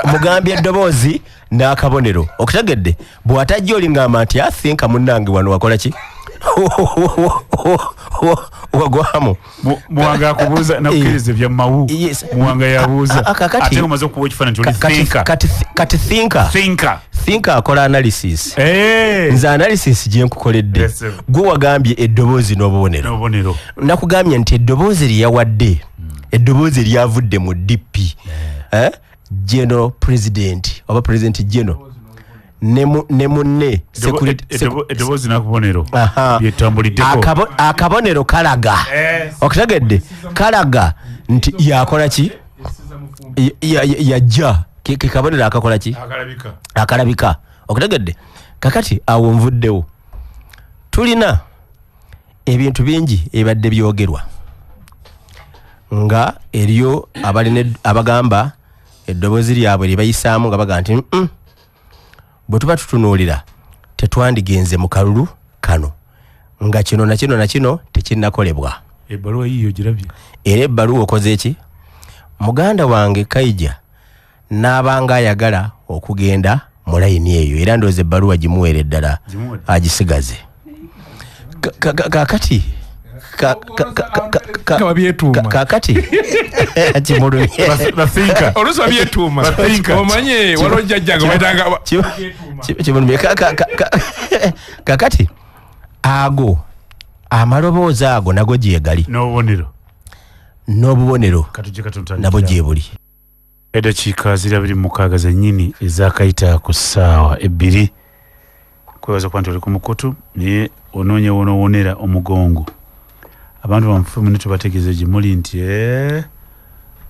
mugambye eddoboozi n'akabonero, okutegedde? Bw'atajja olingamba nti athinka munnange wano wakola ki? Wagwamu. Muwanga akubuuza nakukkiriza ebya Mao. Muwanga yabuuza ate omaze okuwa ekifaananyi nti oli thinker. Kati thinker akola analysis. Nze analysis gye nkukoledde, gwe wagambye eddoboozi n'obubonero. Nakugambye nti eddoboozi lye yawadde, eddoboozi eryavudde mu DP, General President oba President General ne munne eddoboozi n'akabonero byetambuliddeko. Akabonero kalaga, okutegedde, kalaga nti yakola ki? Yajja. Ke kabonero akakola ki? Akalabika. Okutegedde? Kakati awo nvuddewo. Tulina Ebintu bingi ebadde byogerwa nga eriyo abalina abagamba eddoboozi lyabwe lye bayisaamu nga baga nti, bwe tuba tutunuulira tetwandigenze mu kalulu kano nga kino na kino na kino tekinnakolebwa." Ebbaluwa yiyo girabye. Era ebbaluwa okoze eki? Muganda wange Kaija n'abanga ayagala okugenda mu layini eyo, era ndowooza ebbaluwa gimuweere ddala. Gimuwadde. Agisigaze. Kakati Nga babyetuuma. Kakati kimulumye. Bathinka. Oluusi babyetuuma. Omanye waliwo jjajjange bayitanga Kimulumye. Kakati ago amaloboozi ago nago gyegali. N'obubonero. N'obubonero. Katujje katontandikira. Nabwo gyebuli. Eddakiika ziri 26 zennyini ezakayita ku ssaawa 2. Kwebaza kuba nti oli ku mukutu, naye onoonye wonoowonera omugongo. Abantu banfe mune tubategeeza gye muli nti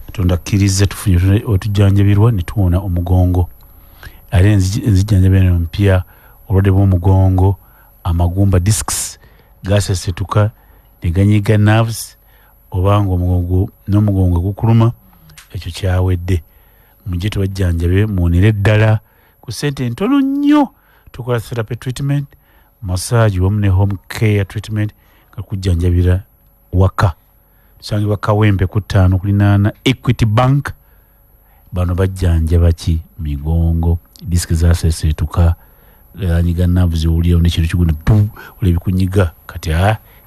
Katonda akkiriza tufunye otujjanjabirwa ne tuwona omugongo. Ate enzijjanjaba eno mpya. Obulwadde bw'omugongo, amagumba, discs gasesetuka ne ganyiga nerves, obanga omugongo n'omugongo gukuluma, ekyo kyawedde. Mujje tubajjanjabe muwonere ddala ku ssente entono nnyo. Tukola therapy treatment, massage wamu ne home care treatment, nga kujjanjabira waka. Tusangibwa Kawempe ku 5 kulinaana Equity Bank. Bano bajjanjaba ki? Migongo, disiki zasesetuka, anyiga nerves, owulira nekintu kigunda pu, olaba ebikunyiga. Kati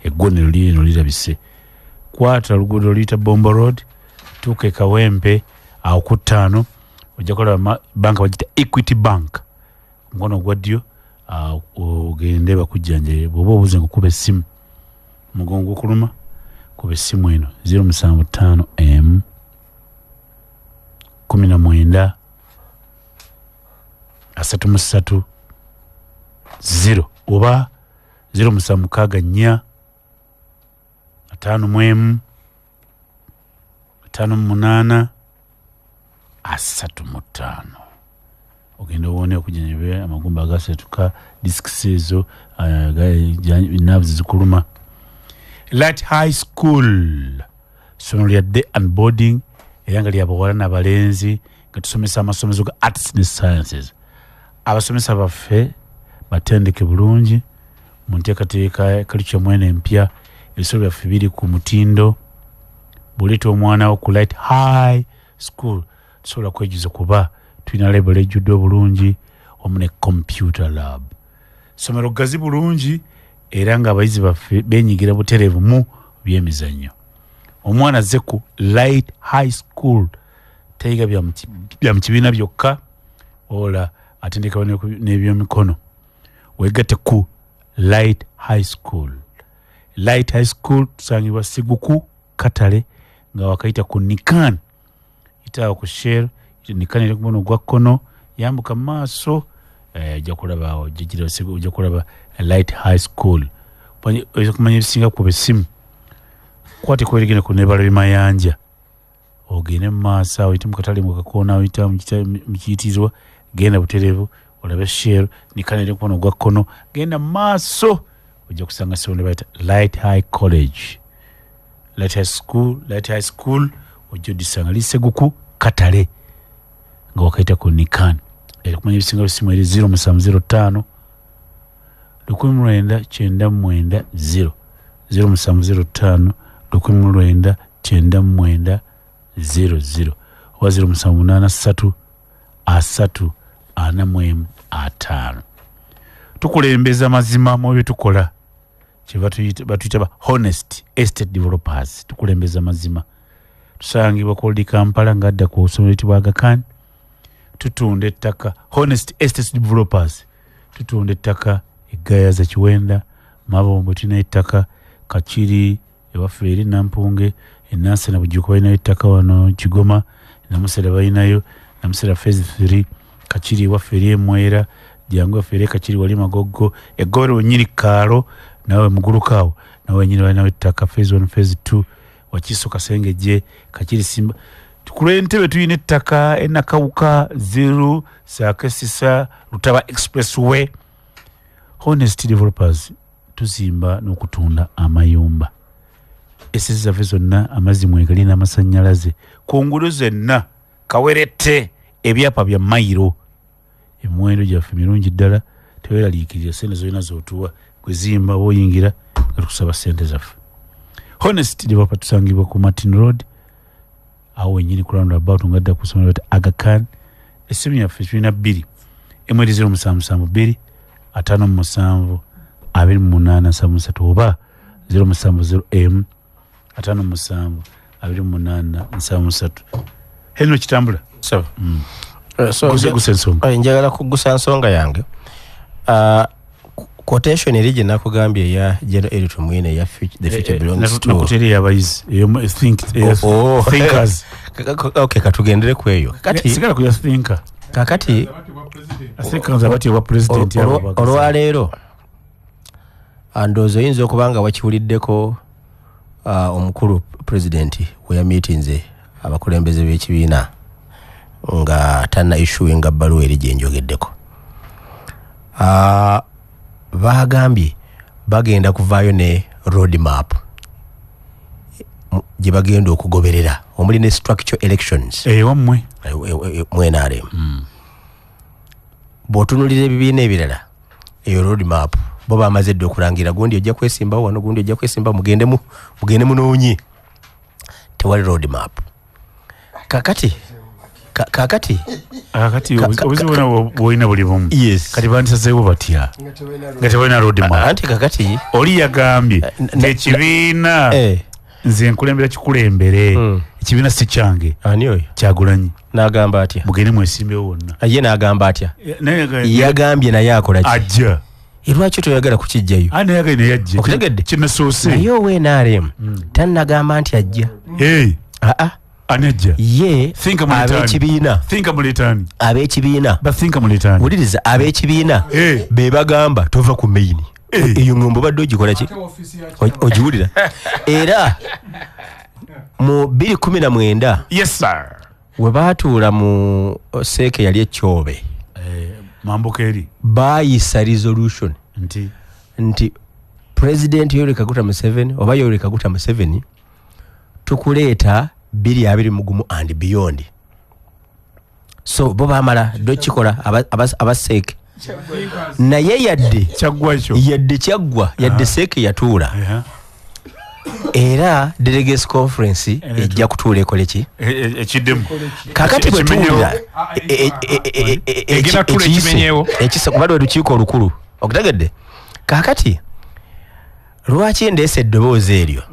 eggonero lirino lirabise. Kwata oluguudo oluyita Bombo Road, tuuka e Kawempe awo ku 5, ojja kulaba banka bagiyita Equity Bank, omukono ogwa ddyo, ogende bakujjanjabe. Bw'oba obuze nga okuba essimu, omugongo gukuluma, kuba essimu eno 075 m 19 33 0 oba 0764 51 58 35. Ogenda owone okujjanjaba amagumba agasetuka, discs ezo, nerves zikuluma. Light High School, ssomero lya day and boarding, era nga lyabawala n'abalenzi, nga tusomesa amasomezo ga arts ne sciences. Abasomesa baffe batendeke bulungi mu nteekateeka curriculum eno empya. Ebisolo byaffe biri ku mutindo. Bw'oleeta omwana wo ku Light High School tusobola kwejuza kuba tulina library ejjudde obulungi wamu ne computer lab. Ssomero ggazi bulungi, era ng'abayizi baffe beenyigira butereevu mu byemizannyo. Omwana azze ku Light High School tayiga bya mu kibiina byokka, ola atendekebwa n'ebyemikono. Weegatte ku Light High School. Light High School tusangibwa Siguku Katale, nga wakayita ku Nikan, yitaawo ku Shell Nikan eri ku mukono ogwa kkono, yambuka mu maaso, ojja kulaba awo, ojja kulaba Light High School. Oyinza okumanya ebisinga, kuba essimu, kwata ekkubo erigenda ku Nebalo Mayanja, ogende mu maaso awo, oyite mu katale mu kakoona, oyita mu kiyitirirwa, genda butereevu olabe Shell Nikan eri ku mukono ogwa kkono, genda mu maaso ojja kusanga essomero bayita Light High College, Light High School. Light High School ojja odisanga liseguku Katale, nga wakayita ku Nikan. Okumanya ebisinga, essimu eri 0705 1990 0, 0705 1990 00 oba 0783 30 41 5. Tukulembeza mazima mu bye tukola, kyeva batuyita ba Honest Estate Developers. Tukulembeza mazima. Tusangibwa ku Old Kampala ng'adda ku ssomero liyitibwa Aga Khan. Tutunda ettaka. Honest Estate Developers tutunda ettaka eGayaza, Kiwenda, Mabombwe tulina ettaka, Kakiri ewaffe eri Nampunge, eNansana Bujuuko balinayo ettaka, wano Kigoma Namusera balinayo, Namusera phase 3, Kakiri ewaffe eri eMwera, jangu waffe eri Kakiri wali Magogo, eggobero wennyini Kaalo, nawe muguluka awo nawe wennyini balinawo ettaka phase 1, phase 2, Wakiso, Kasengejje, Kakiri, Simba ku lw'Entebe tulina ettaka, eNakawuka, Ziru, Saakesisa, Lutaba Expressway. Honest Developers. Tuzimba n'okutunda amayumba. Esezi zaffe zonna amazzi mwegali n'amasannyalaze. Ku nguudo zonna kawerette ebyapa bya mayiro. Emiwendo gyaffe mirungi ddala, teweeraliikirira ssente zolina z'otuwa kwezimba bw'oyingira nga tukusaba ssente zaffe. Honest Developer tusangibwa ku Martin Road awo wennyini ku roundabout nga dda ku ssomero lya Aga Khan. Essimu yaffe tulina 2 077 2 57 28 73 oba 070 M 57 28 73. Henry Kitambula. So, so njagala kugusa nsonga yange. Quotation eri gye nakugambye ya General Elly Tumwine ya the future belongs to nakuteri abayizi thinkers. Okay, katugendere ku eyo. Kati sigala ku ya thinker. Kakati thinkers abati wa president ya olwaleero andoozo oyinza okuba nga wakiwuliddeko omukulu president we ya meetinze abakulembeze b'ekibiina nga tanna issuing ebbaluwa eri gye njogeddeko. Bagambye bagenda kuvaayo ne road map gye bagenda okugoberera omuli ne structure elections wammwe mu NRM. Bw'otunuulira ebibiina ebirala eyo road map bo bamaze dda okulangira gundi ojja kwesimbawo wano, gundi ojja kwesimbawo, mugende munoonye. Tewali road map. Kakati obuzibu bwolina buli bumu. Yes. Kati bandisazeewo batya nga tebalina road map? Anti kakati oli yagambye ekibiina nze nkulembera kikulembere, ekibiina si kyange. Ani oyo? Kyagulanyi. N'agamba atya? Mugende mwesimbewo wonna. Ye n'agamba atya? Yagambye naye akola ki? Ajja. Lwaki toyagala kukijjayo? Ani yagambye naye ajja? Okutegedde? Kinasoose. Naye owa NRM tannagamba nti ajja. Anajja. Ye ab'ekibiina. Thinka muleetani. Ab'ekibiina. Bathinka muleetani. Wuliriza ab'ekibiina be bagamba tova ku main. Eyo ngombo badde ogikola ki? Ogiwulira. Era mu 2019 yes sir, we baatuula mu seeke yali ekyobe mambuka eri baayisa resolution nti President Yoweri Kaguta Museveni oba Yoweri Kaguta Museveni tukuleeta 2021 and beyond. So bo bamala dokikola abaseeke naye yadde kyaggwa ekyo, yadde kyaggwa, yadde seeke yatuula. Era delegates conference ejja kutuula ekole ki? Ekiddemu. Kakati bwe tuwulira ekise kuba lwe lukiiko olukulu, okutegedde? Kakati lwaki ndeese eddoboozi eryo?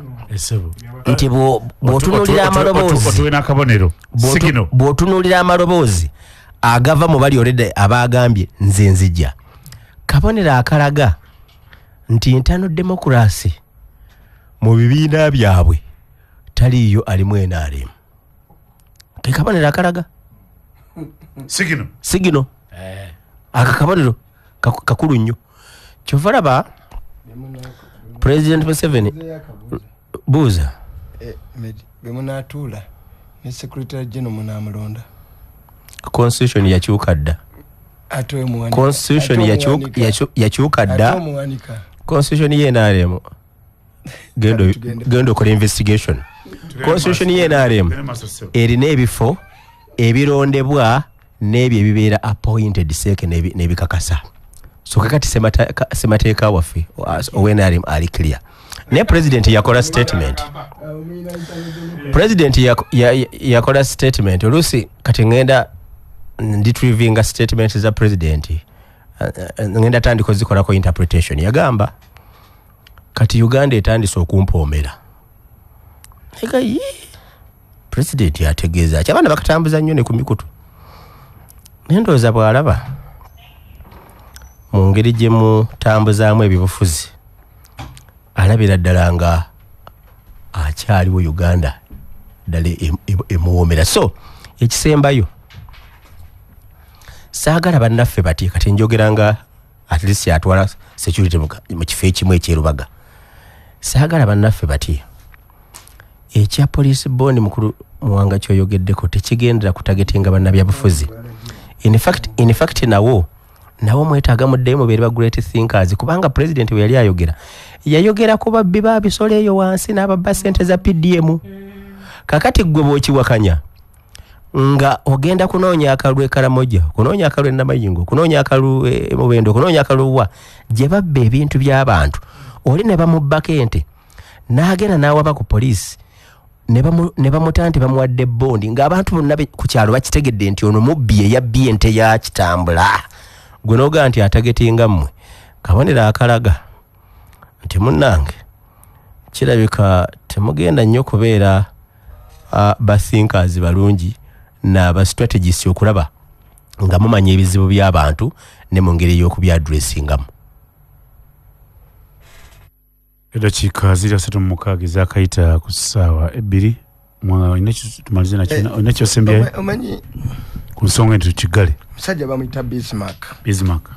Nti bw'otunuulira amaloboozi agava mu bali already abagambye nze nzijja, kabonero akalaga nti internal democracy mu bibiina byabwe taliiyo alimu NRM. Ke kabonero akalaga sigino aka kabonero kakulu nnyo. Kyova laba President Museveni buuza bwe munaatuula ne Secretary General munaamulonda. Constitution yakyuka dda. Constitution yakyuka dda. Constitution ye NRM genda okola investigation. Constitution ye NRM erina ebifo ebirondebwa n'ebyo ebibeera appointed seeke n'ebikakasa. So kakati semateeka waffe owa NRM ali clear. Ne president yakola statement. President yakola statement. Oluusi kati ngenda nditrivinga statement za president, ngenda tandika zikolako interpretation. Yagamba kati Uganda etandise okumpoomera. Ega ye president yategeeza ki? Abaana bakatambuza nnyo ne ku mikutu. Naye ndowooza bw'alaba mu ngeri gye mutambuzaamu ebibufuzi alabira ddala nga akyaliwo Uganda ddala emuwoomera. So ekisembayo saagala bannaffe batye. Kati njogera nga at least atwala security mu kifo ekimu ekyerubaga. Saagala bannaffe batye. Ekya police bond mukulu Muwanga kyoyogeddeko tekigendera kutagetinga bannabyabufuzi. In fact nawo Nabo mwetaaga muddeyo mubeere ba great thinkers, kubanga president we yali ayogera, yayogera ku babbi ba bisolo eyo wansi n'ababba ssente za PDM. Kakati ggwe bw'okiwakanya nga ogenda kunoonya akalulu e Karamoja, kunoonya akalulu e Namayingo, kunoonya akalulu e Mubendo, kunoonya akalulu wa gye babba ebintu by'abantu, oli ne bamubbako ente n'agenda n'awaba ku poliisi ne bamuta nti bamuwadde bondi, ng'abantu bonna ku kyalo bakitegedde nti ono mubbi eyabbye ente ya Kitambula. Gwe n'ogaa nti atagetinga mmwe, kabonero akalaga nti munnange kirabika temugenda nnyo kubeera ba thinkers balungi n'aba strategists okulaba nga mumanya ebizibu by'abantu ne mu ngeri y'okubyaddressingamu. Eddakiika ziri 36 ezakayita ku ssaawa 2. Tumalize olina ky'osembyayo Omanyi ku nsonga enti tukigale. Omusajja bamuyita Bismarck. Bismarck.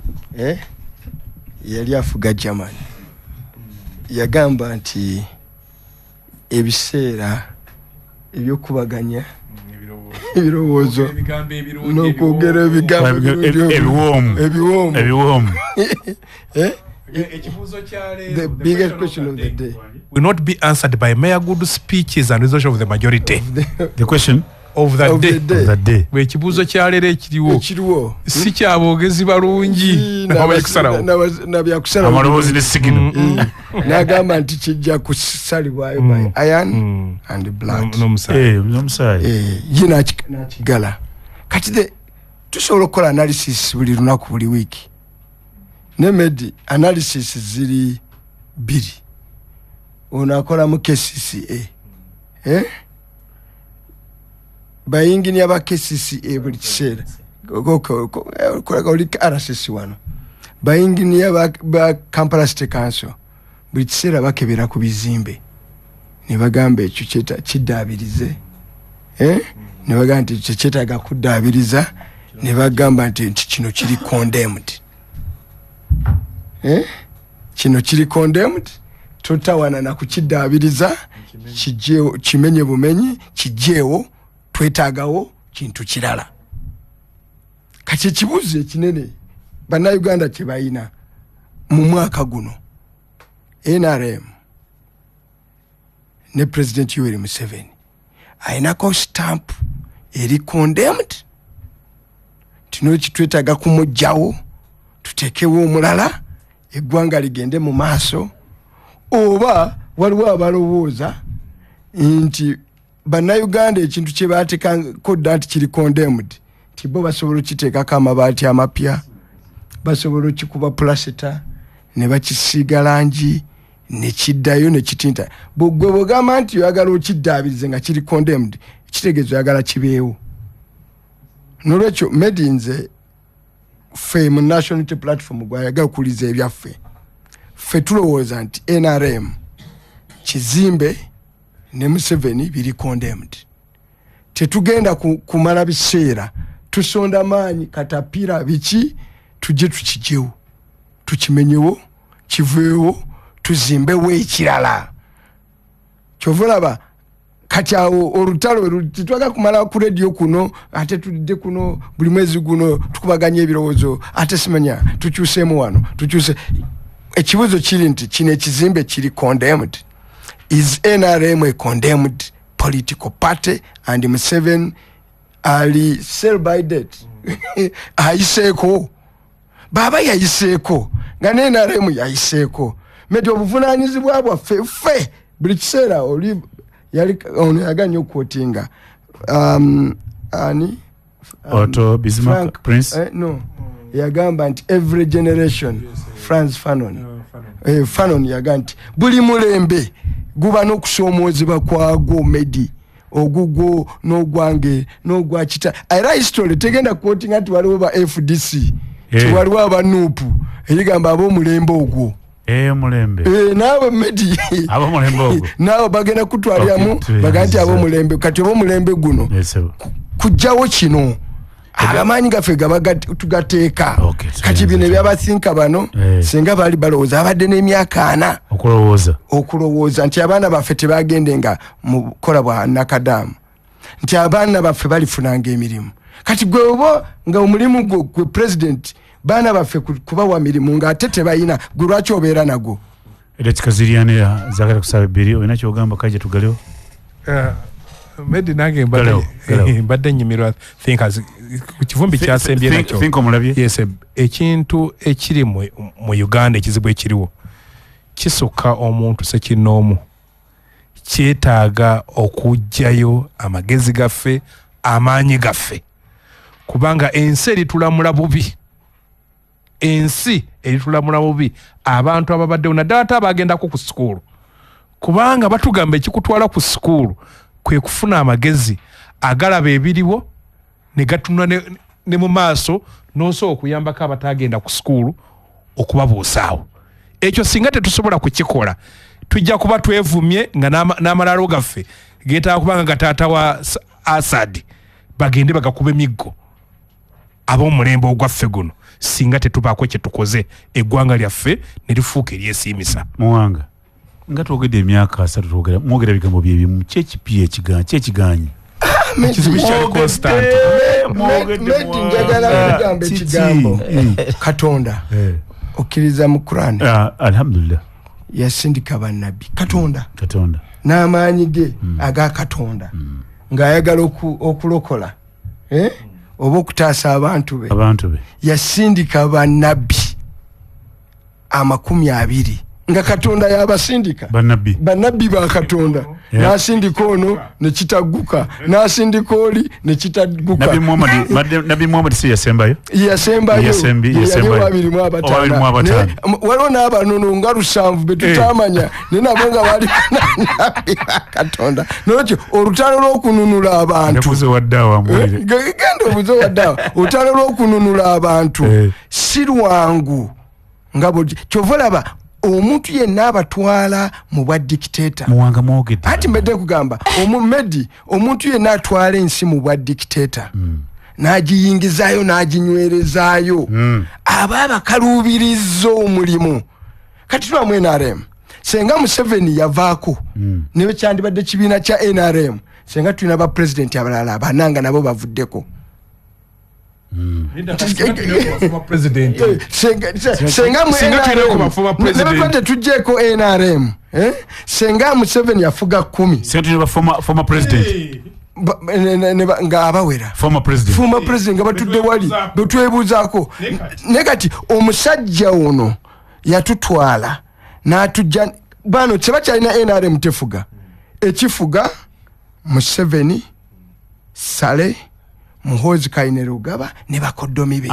Yali afuga Germany. Yagamba nti ebiseera ebyokubaganya ebirowoozo n'okwogera ebigambo ebiwoomu. The biggest question of the day will not be answered by mere good speeches and resolution of the majority. The question of the day. Ekibuuzo kya leero ekiriwo si kyaboogezi balungi nabyakusalawo amaloboozi ne signal. N'agamba nti kijja kusalibwayo by iron and blood. N'omusaayi. Ye n'akigala. Kati tusobola okukola analysis buli lunaku, buli wiiki. Ne Medi analysis ziri bbiri. Ono akola mu KCCA. Bayinginiya ba KCCA buli kiseera. Oli RCC wano. Bayinginiya ba Kampala City Council buli kiseera bakebera ku bizimbe. Ne bagamba ekyo kiddaabirize. Ne bagamba nti ekyo kyetaaga kuddaabiriza. Ne bagamba nti kino kiri condemned. Kino kiri condemned, totawana na kukiddaabiriza, kimenye bumenyi, kiggyewo, twetaagawo kintu kirala. Kati ekibuuzo ekinene bannayuganda kye balina mu mwaka guno, NRM ne President Yoweri Museveni ayinako stamp eri condemned, tino kitwetaaga kumuggyawo tuteekewo omulala eggwanga ligende mu maaso, oba waliwo abalowooza nti bannayuganda ekintu kye baateekako dda nti kiri condemned, nti bo basobola okiteekako amabaati amapya, basobola okikuba pulasita ne bakisiiga langi ne kiddayo ne kitinta. Gwe bw'ogamba nti oyagala okiddaabirize nga kiri condemned, kitegeeza oyagala kibeewo. Noolwekyo Medi nze ffe mu National Unity Platform gwayagala okuwuliza ebyaffe, ffe tulowooza nti NRM kizimbe ne Museveni biri condemned. Tetugenda kumala biseera tusonda maanyi katapira biki, tujje tukigyewo, tukimenyewo, kiveewo, tuzimbewo ekirala. Kyova olaba kati awo olutalo tetwagala kumala ku rediyo kuno, ate tudde kuno buli mwezi guno tukubaganya ebirowoozo, ate simanya tukyuseemu wano tukyuse. Ekibuuzo kiri nti kino ekizimbe kiri condemned. Is NRM a condemned political party and Museveni ali sell by date? Ayiseeko baba yayiseeko nga ne NRM yayiseeko. Medi obuvunaanyizibwa bwaffe ffe buli kiseera oli yali ono yaganye okwotinga ani Otto Bismarck Prince no yagamba nti every generation Franz Fanon Fanon yagamba nti buli mulembe guba n'okusoomoozebwa kwagwo Medi ogugwo n'ogwange n'ogwa kita. Era history tegenda quoting nti waliwo ba FDC waliwo aba NUP erigamba ab'omulembe ogwo mulembe naawe Medi ab'omulembe ogwo naawe bagenda kutwaliramu baga nti ab'omulembe. Kati ab'omulembe guno kujjawo kino amaanyi gaffe gaba tugateeka. Kati bino ebyabasinka bano singa baali balowooza abadde n'emyaka 4 okulowooza nti abaana baffe tebagendenga mu bukola bwa nakadaamu, nti abaana baffe balifunanga emirimu. Kati gwe oba nga omulimu gwe president Baana baffe kubawa mirimu ng'ate tebayina, gwe lwaki obeera nagwo? Edakika ziriyane zaagala kusaba ebbiri, olina kyogamba kaje tugalewo? Medi nange mbadde nnyumirwa thinkers ku kivumbi kyasembye nakyo. Think omulabye? Yes, ekintu ekiri mu Uganda, ekizibu ekiriwo kisukka omuntu ssekinnoomu, kyetaaga okuggyayo amagezi gaffe, amaanyi gaffe, kubanga ensi eritulamula bubi, ensi eritulamula bubi. Abantu ababaddewo naddala ate abagendako ku ssukuulu, kubanga batugamba ekikutwala ku ssukuulu kwe kufuna amagezi agalaba ebiriwo ne gatunula ne mu maaso, n'osobola okuyambako abatagenda ku ssukuulu okubabuusaawo. Ekyo singa tetusobola kukikola, tujja kuba twevumye nga n'amalaalo gaffe geetaaga kubanga nga taata wa Asad bagende bagakuba emiggo ab'omulembe ogwaffe guno, singa tetubaako kye tukoze eggwanga lyaffe ne lifuuka eryesiimisa. Muwanga, nga twogedde emyaka 3 twogera, mwogera ebigambo bye bimu, ki ekipi kyekigaanyi? Ekizibu kyali constant. Medi, njagala kugamba ekigambo. Katonda okkiriza mu Quran? Alhamdulillah. Yasindika bannabbi Katonda n'amaanyi ge aga Katonda, ng'ayagala okulokola oba okutaasa abantu be. Yasindika bannabbi 20 nga Katonda yabasindika, bannabbi ba Katonda. N'asindika ono ne kitagguka, n'asindika oli ne kitagguka. Nabbi Muhammad si yasembayo? Yasembayo, yali 25. Waliwo n'abanono nga 7 be tutamanya, naye nabo nga bali bannabbi ba Katonda. Nolwekyo olutalo lw'okununula abantu, genda obuze wadde awo, olutalo lw'okununula abantu si lwangu nga kyova olaba omuntu yenna abatwala mu bwa dictator. Muwanga mwogedde. Ati mbadde kugamba Medi, omuntu yenna atwala ensi mu bwa dictator n'agiyingizaayo n'aginywerezaayo, aba abakaluubirizza omulimu. Kati tulamu NRM, senga Museveni yavaako ne kyandibadde kibiina kya NRM, senga tulina ba president abalala abananga nabo bavuddeko. Senga tetuggyeko NRM, senga Museveni yafuga 10, former president nga abawera former president nga batudde wali betwebuuzaako. Naye kati omusajja ono yatutwala n'atujja bano tebakyalina NRM tefuga, ekifuga Museveni, Saleh, Muhoozi Kainerugaba ne bakoddomi be.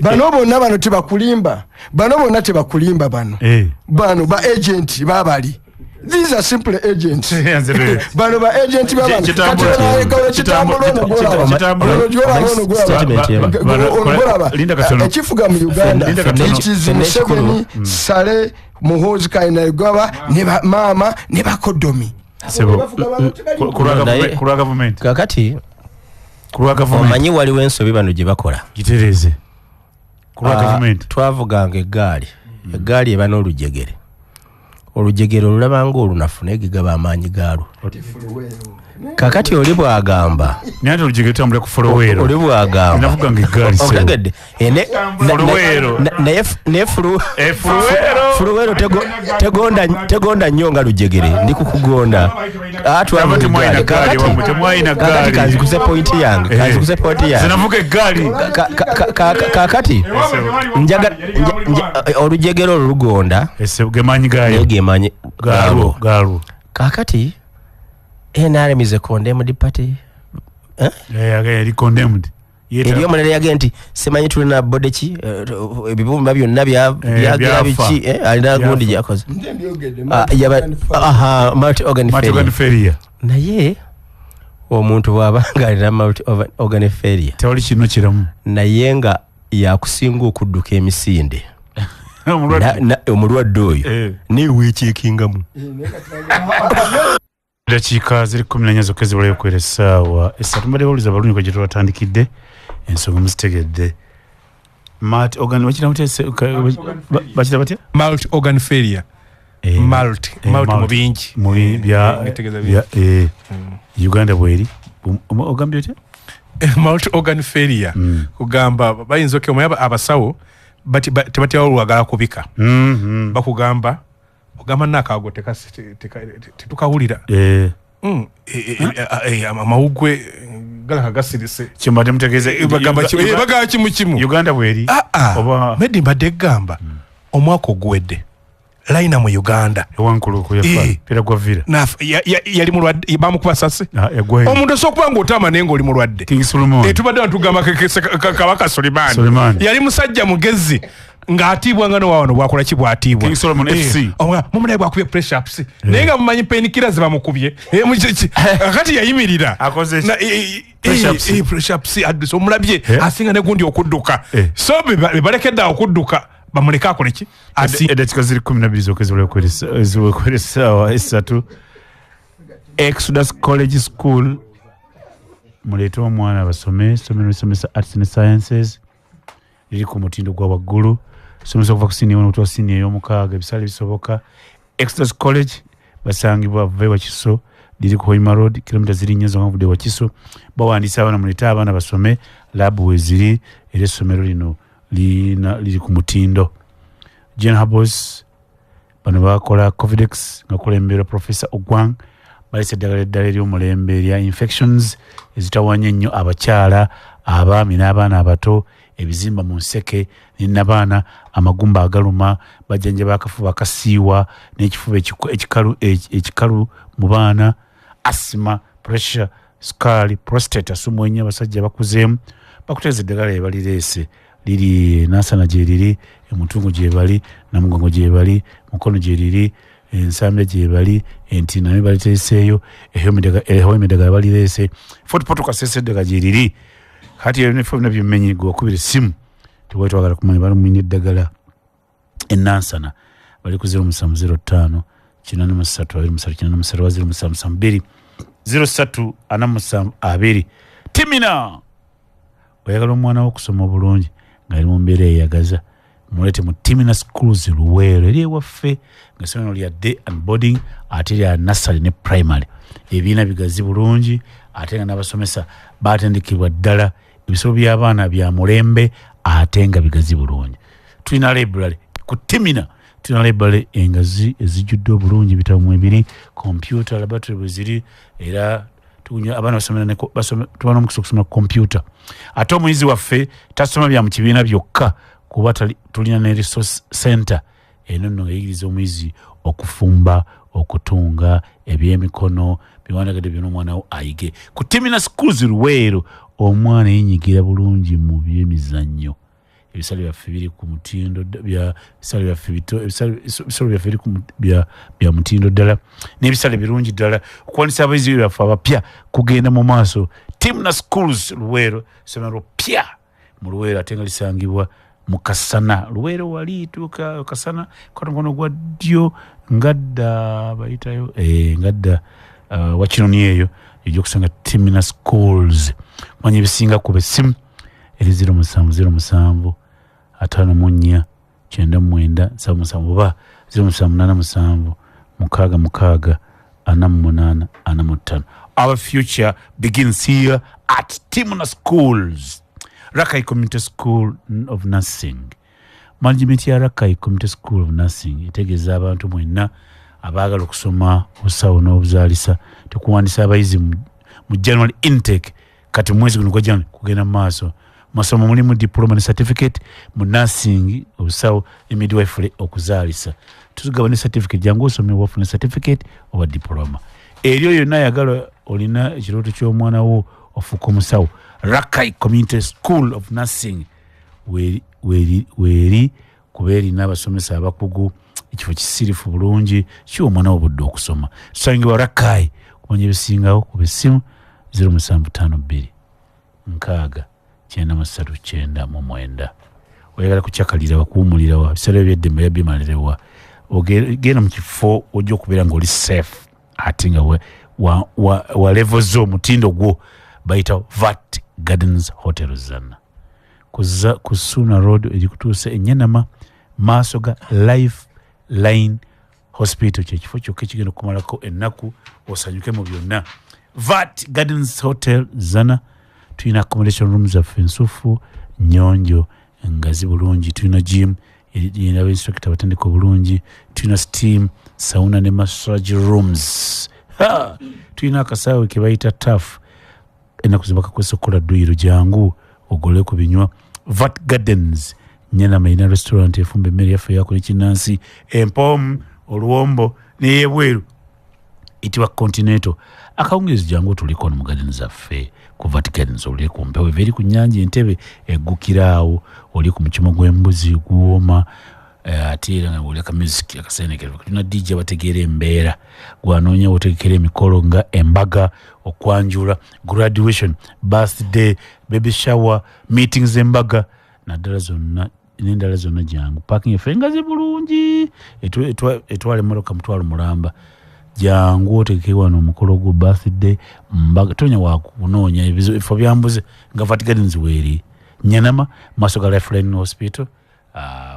Bano bonna bano tebakulimba, bano bonna tebakulimba, bano bano ba agent babali. These are simple agents. Bano ba agent babano. Ekifuga mu Uganda it is Museveni, Saleh, Muhoozi Kainerugaba ne maama ne bakoddomi. Kulwa government. Kakati omanyi waliwo ensobi bano gye bakola. Gitereeze. Kulwa government. Twavuganga eggaali. Eggaali eba n'olujegere. Olujegere olulaba ng'olunafu naye gigaba amaanyi gaalwo. Kakati oli bw'agamba. Naye ate olujegere lutambulira ku fuluweero. Oli bw'agamba. Navuganga eggaali ssebo. Otegedde. Fuluweero. Naye fuluweero tegonda nnyo nga lujegere. Ndi kukugonda. Temwalina ggaali wammwe, temwalina ggaali. Kakati kanzikuze pointi yange. Kanzikuze pointi yange. Zinavuga eggaali. Kakati olujegere olwo lugonda. Gemaanyi gaayo. Gemaanyi gaalwo. Kakati NRM is a condemned party. Eri condemned. Eri omulala yagenda nti simanyi tulina bode ki, ebibumba byonna byagira biki, alina gundi gyakoze. Multi organ failure. Naye omuntu bw'aba nga alina multi organ failure tewali kino kiramu, naye nga yakusinga okudduka emisinde omulwadde oyo naye weekyekingamu. Dakiika ziri 14 zokka ezibulayo okuwera essaawa 3. Mbadde bawuliza abalungi gye twatandikidde ensonga muzitegedde. Multi organ bakira batya? Multi organ failure. Multi mu bingi. Mu bya Uganda bweri. Ogambye otya? Multi organ failure. Kugamba bayinza okyo abasawo tebatya olwagala kubika. Bakugamba ogamba nakago tetukawulira. Amawugwe gala kagasirise. Kyembadde mutegeeza bagamba bagamba kimu kimu. Uganda bweri. Oba Medi mbadde gamba omwaka oguwedde layina mu Uganda. Ewankuluku yafa pera gwa Villa. Na yali mulwadde bamukuba sase. Omuntu osobola okuba ng'otama naye ng'oli mulwadde. King Solomon. Tubadde tugamba Kabaka Suleiman. Yali musajja mugezi ng'atiibwa nga n'owano bwakola ki bw'atiibwa. King Solomon FC. Mumulabe bwakubye pressure ups. Naye nga mumanyi painkillers bamukubye. Kati yayimirira. Akoze pressure ups. Pressure ups omulabye asinga ne gundi okudduka. So balekedde okudduka. Bamuleka akole ki? Eddakiika ziri 12 zokka ziwekweresa essaawa 3. Exodus College School muleete omwana basome essomero lisomesa arts and sciences liri ku mutindo gwa waggulu, somesa okuva ku siniya okutuuka siniya ey'omukaaga, ebisale bisoboka. Exodus College basangibwa ve Wakiso, liri ku Hoima Road, kilomita ziri 4 zokka ovudde Wakiso. Bawandiisa abaana, muleete abaana basome, laabu weziri era essomero lino liri ku mutindo. Jane Habos bano bakola Covidex nga kulemberwa Professor Ogwang, baleese eddagala eddala ery'omulembe erya infections ezitawanya ennyo abakyala, abaami n'abaana abato, ebizimba mu nseke n'abaana, amagumba agaluma, bajjanjaba akafuba akasiiwa n'ekifuba ekikalu mu baana, asthma, pressure, sukaali, prostate asumwa ennyo abasajja bakuzeemu. Bakuteeza eddagala lye balireese liri Nansana gye riri, Emutungo gye bali, Namugongo gye bali, Mukono gye riri, Ensambya gye bali, Entina baliteeseeyo, Ehoima eddagala balireese, Fort Portal Kasese eddagala gye riri. Kati ebifo bino byemmenye gwe wakubira essimu tewali twagala kumanya balumwine eddagala e Nansana bali ku 0705 83 23 83 07 03 47 2. Timina oyagala omwana wo okusoma obulungi ng'ali mu mbeera eyagaza, muleete mu Timina Schools Luweero eri ewaffe, nga essomero lya day and boarding ate lya nursery ne primary, ebibiina bigazi bulungi ate nga n'abasomesa batendekebwa ddala, ebisolo by'abaana bya mulembe ate nga bigazi bulungi. Tulina library ku Timina, tulina library engazi ezijjudde obulungi, ebitabo mwebiri, computer laboratory bwe ziri, era abaana basomera tuba n'omukisa okusoma computer. Ate omuyizi waffe tasoma bya mu kibiina byokka, kuba tulina ne resource center eno nno ng'eyigiriza omuyizi okufumba, okutunga, ebyemikono biwandagadde byonna omwana wo ayige. Ku Timina Schools Luweero omwana yenyigira bulungi mu byemizannyo. Ebisale byaffe biri ku mutindo ebisale byaffe biri bya mutindo ddala n'ebisale birungi ddala. Okuwandiisa abayizi baffe abapya kugenda mu maaso. Timina Schools Luweero, ssomero pya mu Luweero ate nga lisangibwa mu Kasana. Luweero wali tuuka Kasana kwata omukono gwa ddyo ngadda bayitayo ngadda Wakinoni eyo ejja okusanga Timina Schools. Kumanya ebisinga kuba essimu eri 0707 54 99 77 oba 0787 66 48 45. Our future begins here at Timina Schools. Rakai Community School of Nursing. Management ya Rakai Community School of Nursing etegeeza abantu mwenna abaagala okusoma obusawo n'obuzaalisa tekuwandiisa abayizi mu January intake. Kati mwezi guno gwa January kugenda mu maaso. Masomo mulimu diploma ne certificate mu nursing, obusawo ne midwifery okuzaalisa. Tugaba ne certificate, jangu osome wafune certificate oba diploma. Eryo yonna ayagala olina ekirooto ky'omwana wo ofuuka omusawo. Rakai Community School of Nursing weeri kuba erina abasomesa abakugu, ekifo kisirifu bulungi kiwa omwana wo obudde okusoma. Tusangibwa Rakai. Kumanya ebisingawo kuba essimu 0752 6 93 99. Oyagala kukyakalira wakuwumulira wa ebisale ebyeddembe yabimalire wa ogenda mu kifo ojja okubeera ng'oli safe ate nga wa level zo omutindo gwo bayita Vat Gardens Hotel Zana ku Suna Road erikutuusa Enyanama maaso ga Life Line Hospital. Kyekifo kyokka ekigenda okumalako ennaku osanyuke mu byonna. Vat Gardens Hotel Zana. Tulina accommodation rooms zaffe ensufu, nyonjo, ngazi bulungi. Tulina gym erina instructor batandika obulungi. Tulina steam, sauna ne massage rooms. Ha! Tulina akasaawe ke bayita turf, ennaku zino bakakozesa okukola dduyiro. Jangu ogole ku binywa. Vat Gardens Nyanama erina restaurant efumba emmere yaffe eyakola ekinnansi, empoomu, oluwombo n'eyebweru etibwa Continental. Akawungeezi jangu otuliko no mu garden zaffe ku Vat Gardens, olye ku mpewo eva eri ku nnyanja, entebe eggukira awo, oli ku mukimu gw'embuzi guwooma, ate era nga olya ka music akasenekerevu. Tulina DJ abategeera embeera, gwanoonya otegekera emikolo nga embaga, okwanjula, graduation, birthday, baby shower, meetings, embaga naddala zonna n'endala zonna. Jangu, parking effe ngazi bulungi, etwala emmotoka 500,000. Jangu otegeke wano omukolo gwo, birthday, mbaga, tonya wakunoonya ebifo byambuze nga Vat Gardens weeri Nyanama, maaso ga Lifeline Hospital.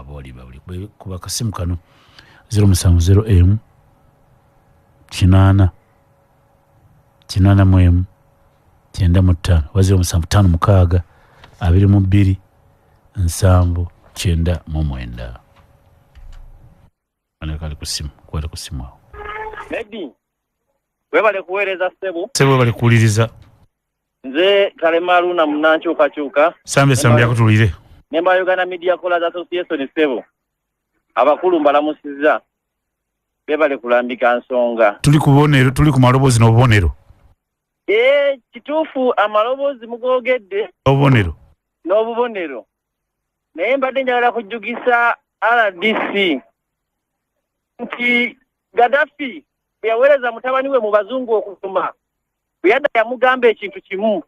Booli babuli kuba kasimu kano 070 8 81 95 oba 0756 22 70 99. Kali ku simu, kwata ku simu awo. Medi, webale kuweereza ssebo. Ssebo, bali kuwuliriza. Nze Kalema Luna Munankyukakyuka. Sambe sambe yakutulire. Memba Uganda Media Callers Association. Ssebo, abakulu mbalamusizza, bebale kulambika nsonga. Tuli ku bubonero, tuli ku maloboozi n'obubonero. Ee, kituufu, amaloboozi mugoogedde. Obubonero. N'obubonero, naye mbadde njagala kujjukisa RDC nti Gaddafi bwe yaweereza mutabani we mu bazungu okusoma, bwe yadda yamugamba ekintu kimu: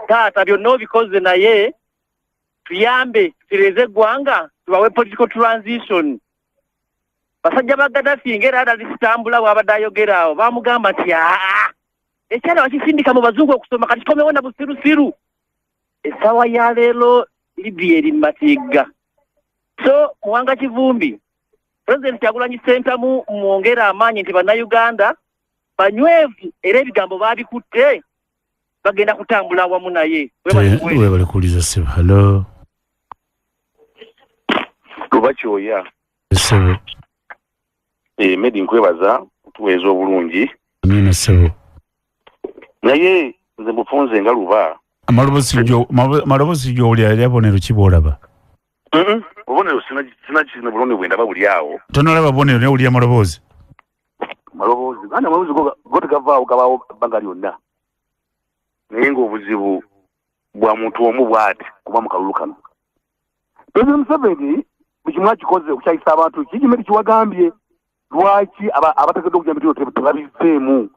"Taata, byonna obikoze, naye tuyambe tutereeze eggwanga, tubawe political transition." Basajja ba Gaddafi, ng'era RDC tambula bw'abadde ayogera awo, bamugamba nti, "Aa, ekyana bakisindika mu bazungu okusoma, kati kikomewo na busirusiru." Essaawa ya leero Libya eri mu matigga. So Muwanga Kivumbi, Pulezidenti Kyagulanyi Ssentamu mwongere amaanyi nti Bannayuganda banywevu era ebigambo baabikutte, bagenda kutambula wamu naye. Webale kuwuliriza ssebo. Hello. Luba kyoya. Ssebo. Medi, nkwebaza okutuweereza obulungi. Amina ssebo. Naye nze mbufunze nga Luba. Amaloboozi gy'owulira eri abonero ki bw'olaba? Obubonero sina bulungi bwendaba buli awo. Tonolaba bubonero naye owulira amaloboozi. Maloboozi andi, amaloboozi go tegavaawo, gabaawo ebbanga lyonna, naye ng'obuzibu bwa muntu omu bw'ati kuba mu kalulu kano President Museveni buli kimu akikoze okukyayisa abantu. Kikimeri kiwagambye lwaki abateekeddwa okujja mitindo tebabizzeemu.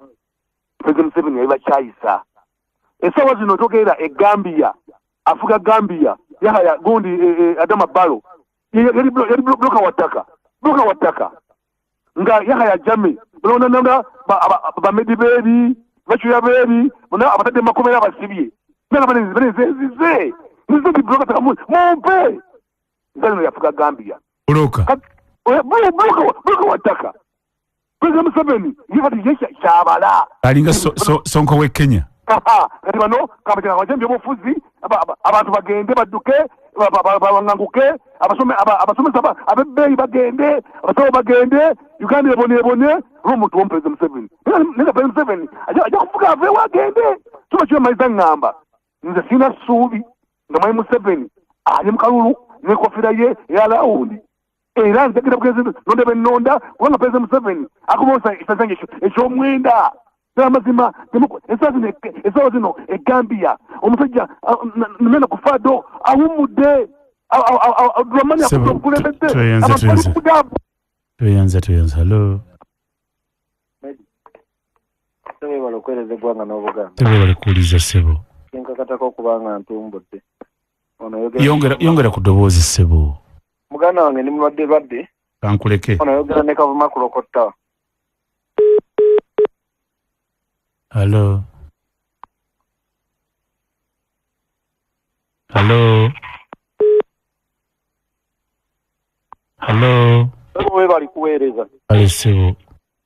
President Museveni yali bakyayisa. Essaawa zino togeera e Gambia, afuga Gambia Yahaya gundi Adama Barrow yali broker wa ttaka, broker wa ttaka nga Yahaya Jammeh bonananga bamedi beeri bacuya beeri bona abatadde makomera abasibye nze nze ndi broker ttaka mumpe. Nze no yafuga Gambia. Broker. Broker wa ttaka. President Museveni ye kati ye kyabala. Alinga Sonko w'e Kenya. Kati bano kabaja ebyobufuzi, abantu bagende badduke, bawanganguke, abasomesa ab'ebbeeyi bagende, abasawo bagende, Uganda ebonebone olw'omuntu womu President Museveni. Naye President Museveni ajja kuvuga aveewo agende. Tuba kyomaliza ŋŋamba nze sirina ssuubi nga mwami Museveni ali mu kalulu n'enkofiira ye eya lawundi, era nzegera bugenzi nonda bennonda, kubanga President Museveni akubosa ekisanja ekyomwenda. Amazima, essaawa zino e Gambia omusajja mena kufaado awummudde Abdurahmani Ssebo, akukulembedde. Tweyanze, abantu bali tweyanze. kugamba. Tweyanza, tweyanza. Hello. Webale okuweereza eggwanga n'Obuganda. Ssebo, bali kuwuliriza ssebo. Kinkakatako okuba nga ntumbudde ono yogera. Yongera ku ddoboozi ssebo. Muganda wange ndi mulwadde lwadde. Kankuleke. Ono yogera ne Kavuma Kulokotta. Hello, hello, hello. Webali kuweereza. Ale ssebo.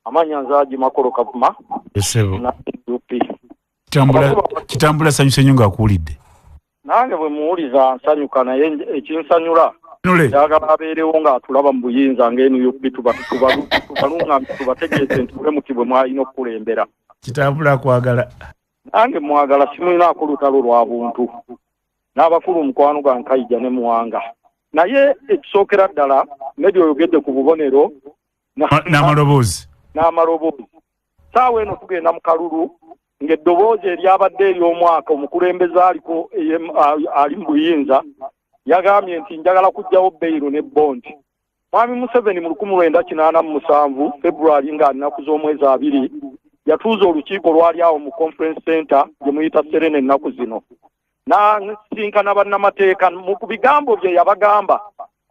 Amanya nzaaji Makolo Kavuma. Ssebo. Na UP. Kitambula, kitambula, sanyuse nnyo ng'akuwulidde. Nange bwe muwuliza nsanyuka, naye ekinsanyula njagala abeerewo ng'atulaba mu buyinza nga NUP, tubalungamye, tubategeeze nti bwe muti bwe mwalina okukulembera. Kitambula kwagala. Nange mwagala, simulinaako lutalo lwa buntu n'abakulu, mukwano gwa Nkaija ne Muwanga. Naye ekisookera ddala, Medi, oyogedde ku bubonero n'amaloboozi. N'amaloboozi. Saawa eno tugenda mu kalulu ng'eddoboozi eryabadde ery'omwaka, omukulembeze aliko ali mu buyinza yagambye nti njagala kuggyawo bail ne bond. Mwami Museveni mu 1987 February, nga nnaku z'omwezi 20, yatuuza olukiiko lwali awo mu conference center gye muyita Serena ennaku zino, n'asinkana bannamateeka. Mu bigambo bye yabagamba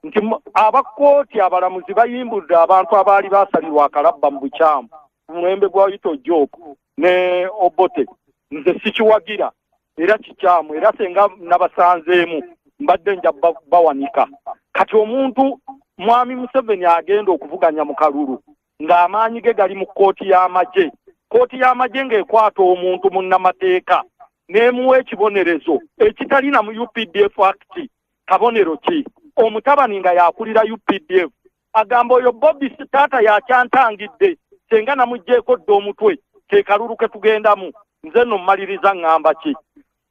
nti abakkooti abalamuzi bayimbudde abantu abaali basalirwa akalabba mu bukyamu ku mulembe gwa Oyite Ojok ne Obote. Nze sikiwagira era kikyamu, era senga nabasanzeemu mbadde nja bawanika. Kati omuntu Mwami Museveni agenda okuvuganya mu kalulu ng'amaanyi ge gali mu kkooti y'amagye, kkooti y'amagye ng'ekwata omuntu munnamateeka n'emuwa ekibonerezo ekitalina mu UPDF Act, kabonero ki? Omutabani nga yakulira UPDF agamba oyo Bobi taata yakyantangidde, senga namugjeeko dda omutwe. Ke kalulu ke tugendamu. Nze nno mmaliriza ŋŋamba ki?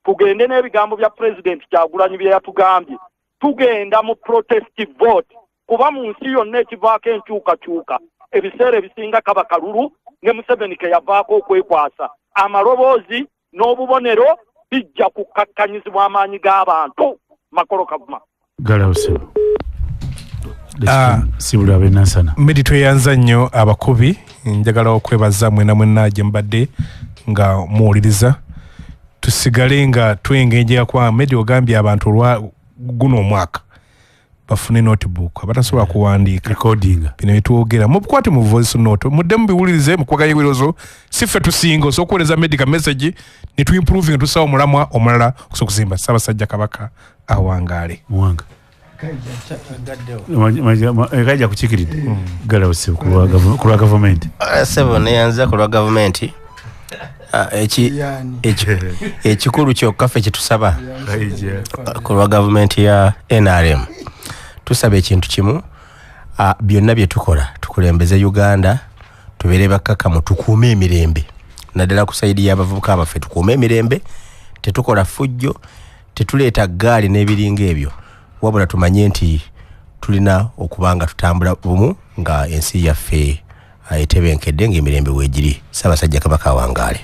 Tugende n'ebigambo bya Pulezidenti Kyagulanyi bye yatugambye, tugenda mu protest vote, kuba mu nsi yonna ekivaako enkyukakyuka ebiseera ebisinga kaba kalulu. Ne Museveni ke yavaako okwekwasa, amaloboozi n'obubonero bijja kukkakkanyizibwa amaanyi g'abantu. Makolo Kavuma. Galawuse sibula abenansana. Medi, tweyanza nnyo abakubi. Njagala okwebaza mwena mwenna gye mubadde nga muwuliriza. Tusigale nga twengenjera, kuba Medi ogambye abantu olwa guno omwaka bafune notebook, abatasobola kuwandiika recording bino byetwogera mubikwate mu voice note, mudde mubiwulirize, mukubaganye ebirowoozo. Si ffe tusinga, osobola okuweereza medical message ne tuimproving, tusawo omulamwa omulala okusobola okuzimba. Ssaabasajja Kabaka awangaale. Muwanga kajja kukikiridde. Galawuse ku lwa gavumenti. Sebo, neyanza ku lwa gavumenti. Yani. Ekikulu kyokka ffe kyetusaba ku lwa gavumenti ya NRM, tusaba ekintu kimu: byonna bye tukola tukulembeze Uganda, tubeere bakkakkamu, tukuume emirembe, naddala ku side y'abavubuka baffe. Tukuume emirembe, tetukola ffujjo, tetuleeta gaali n'ebiringa ebyo, wabula tumanye nti tulina okuba nga tutambula bumu nga ensi yaffe etebenkedde, ng'emirembe weegiri. Ssaabasajja Kabaka awangaale.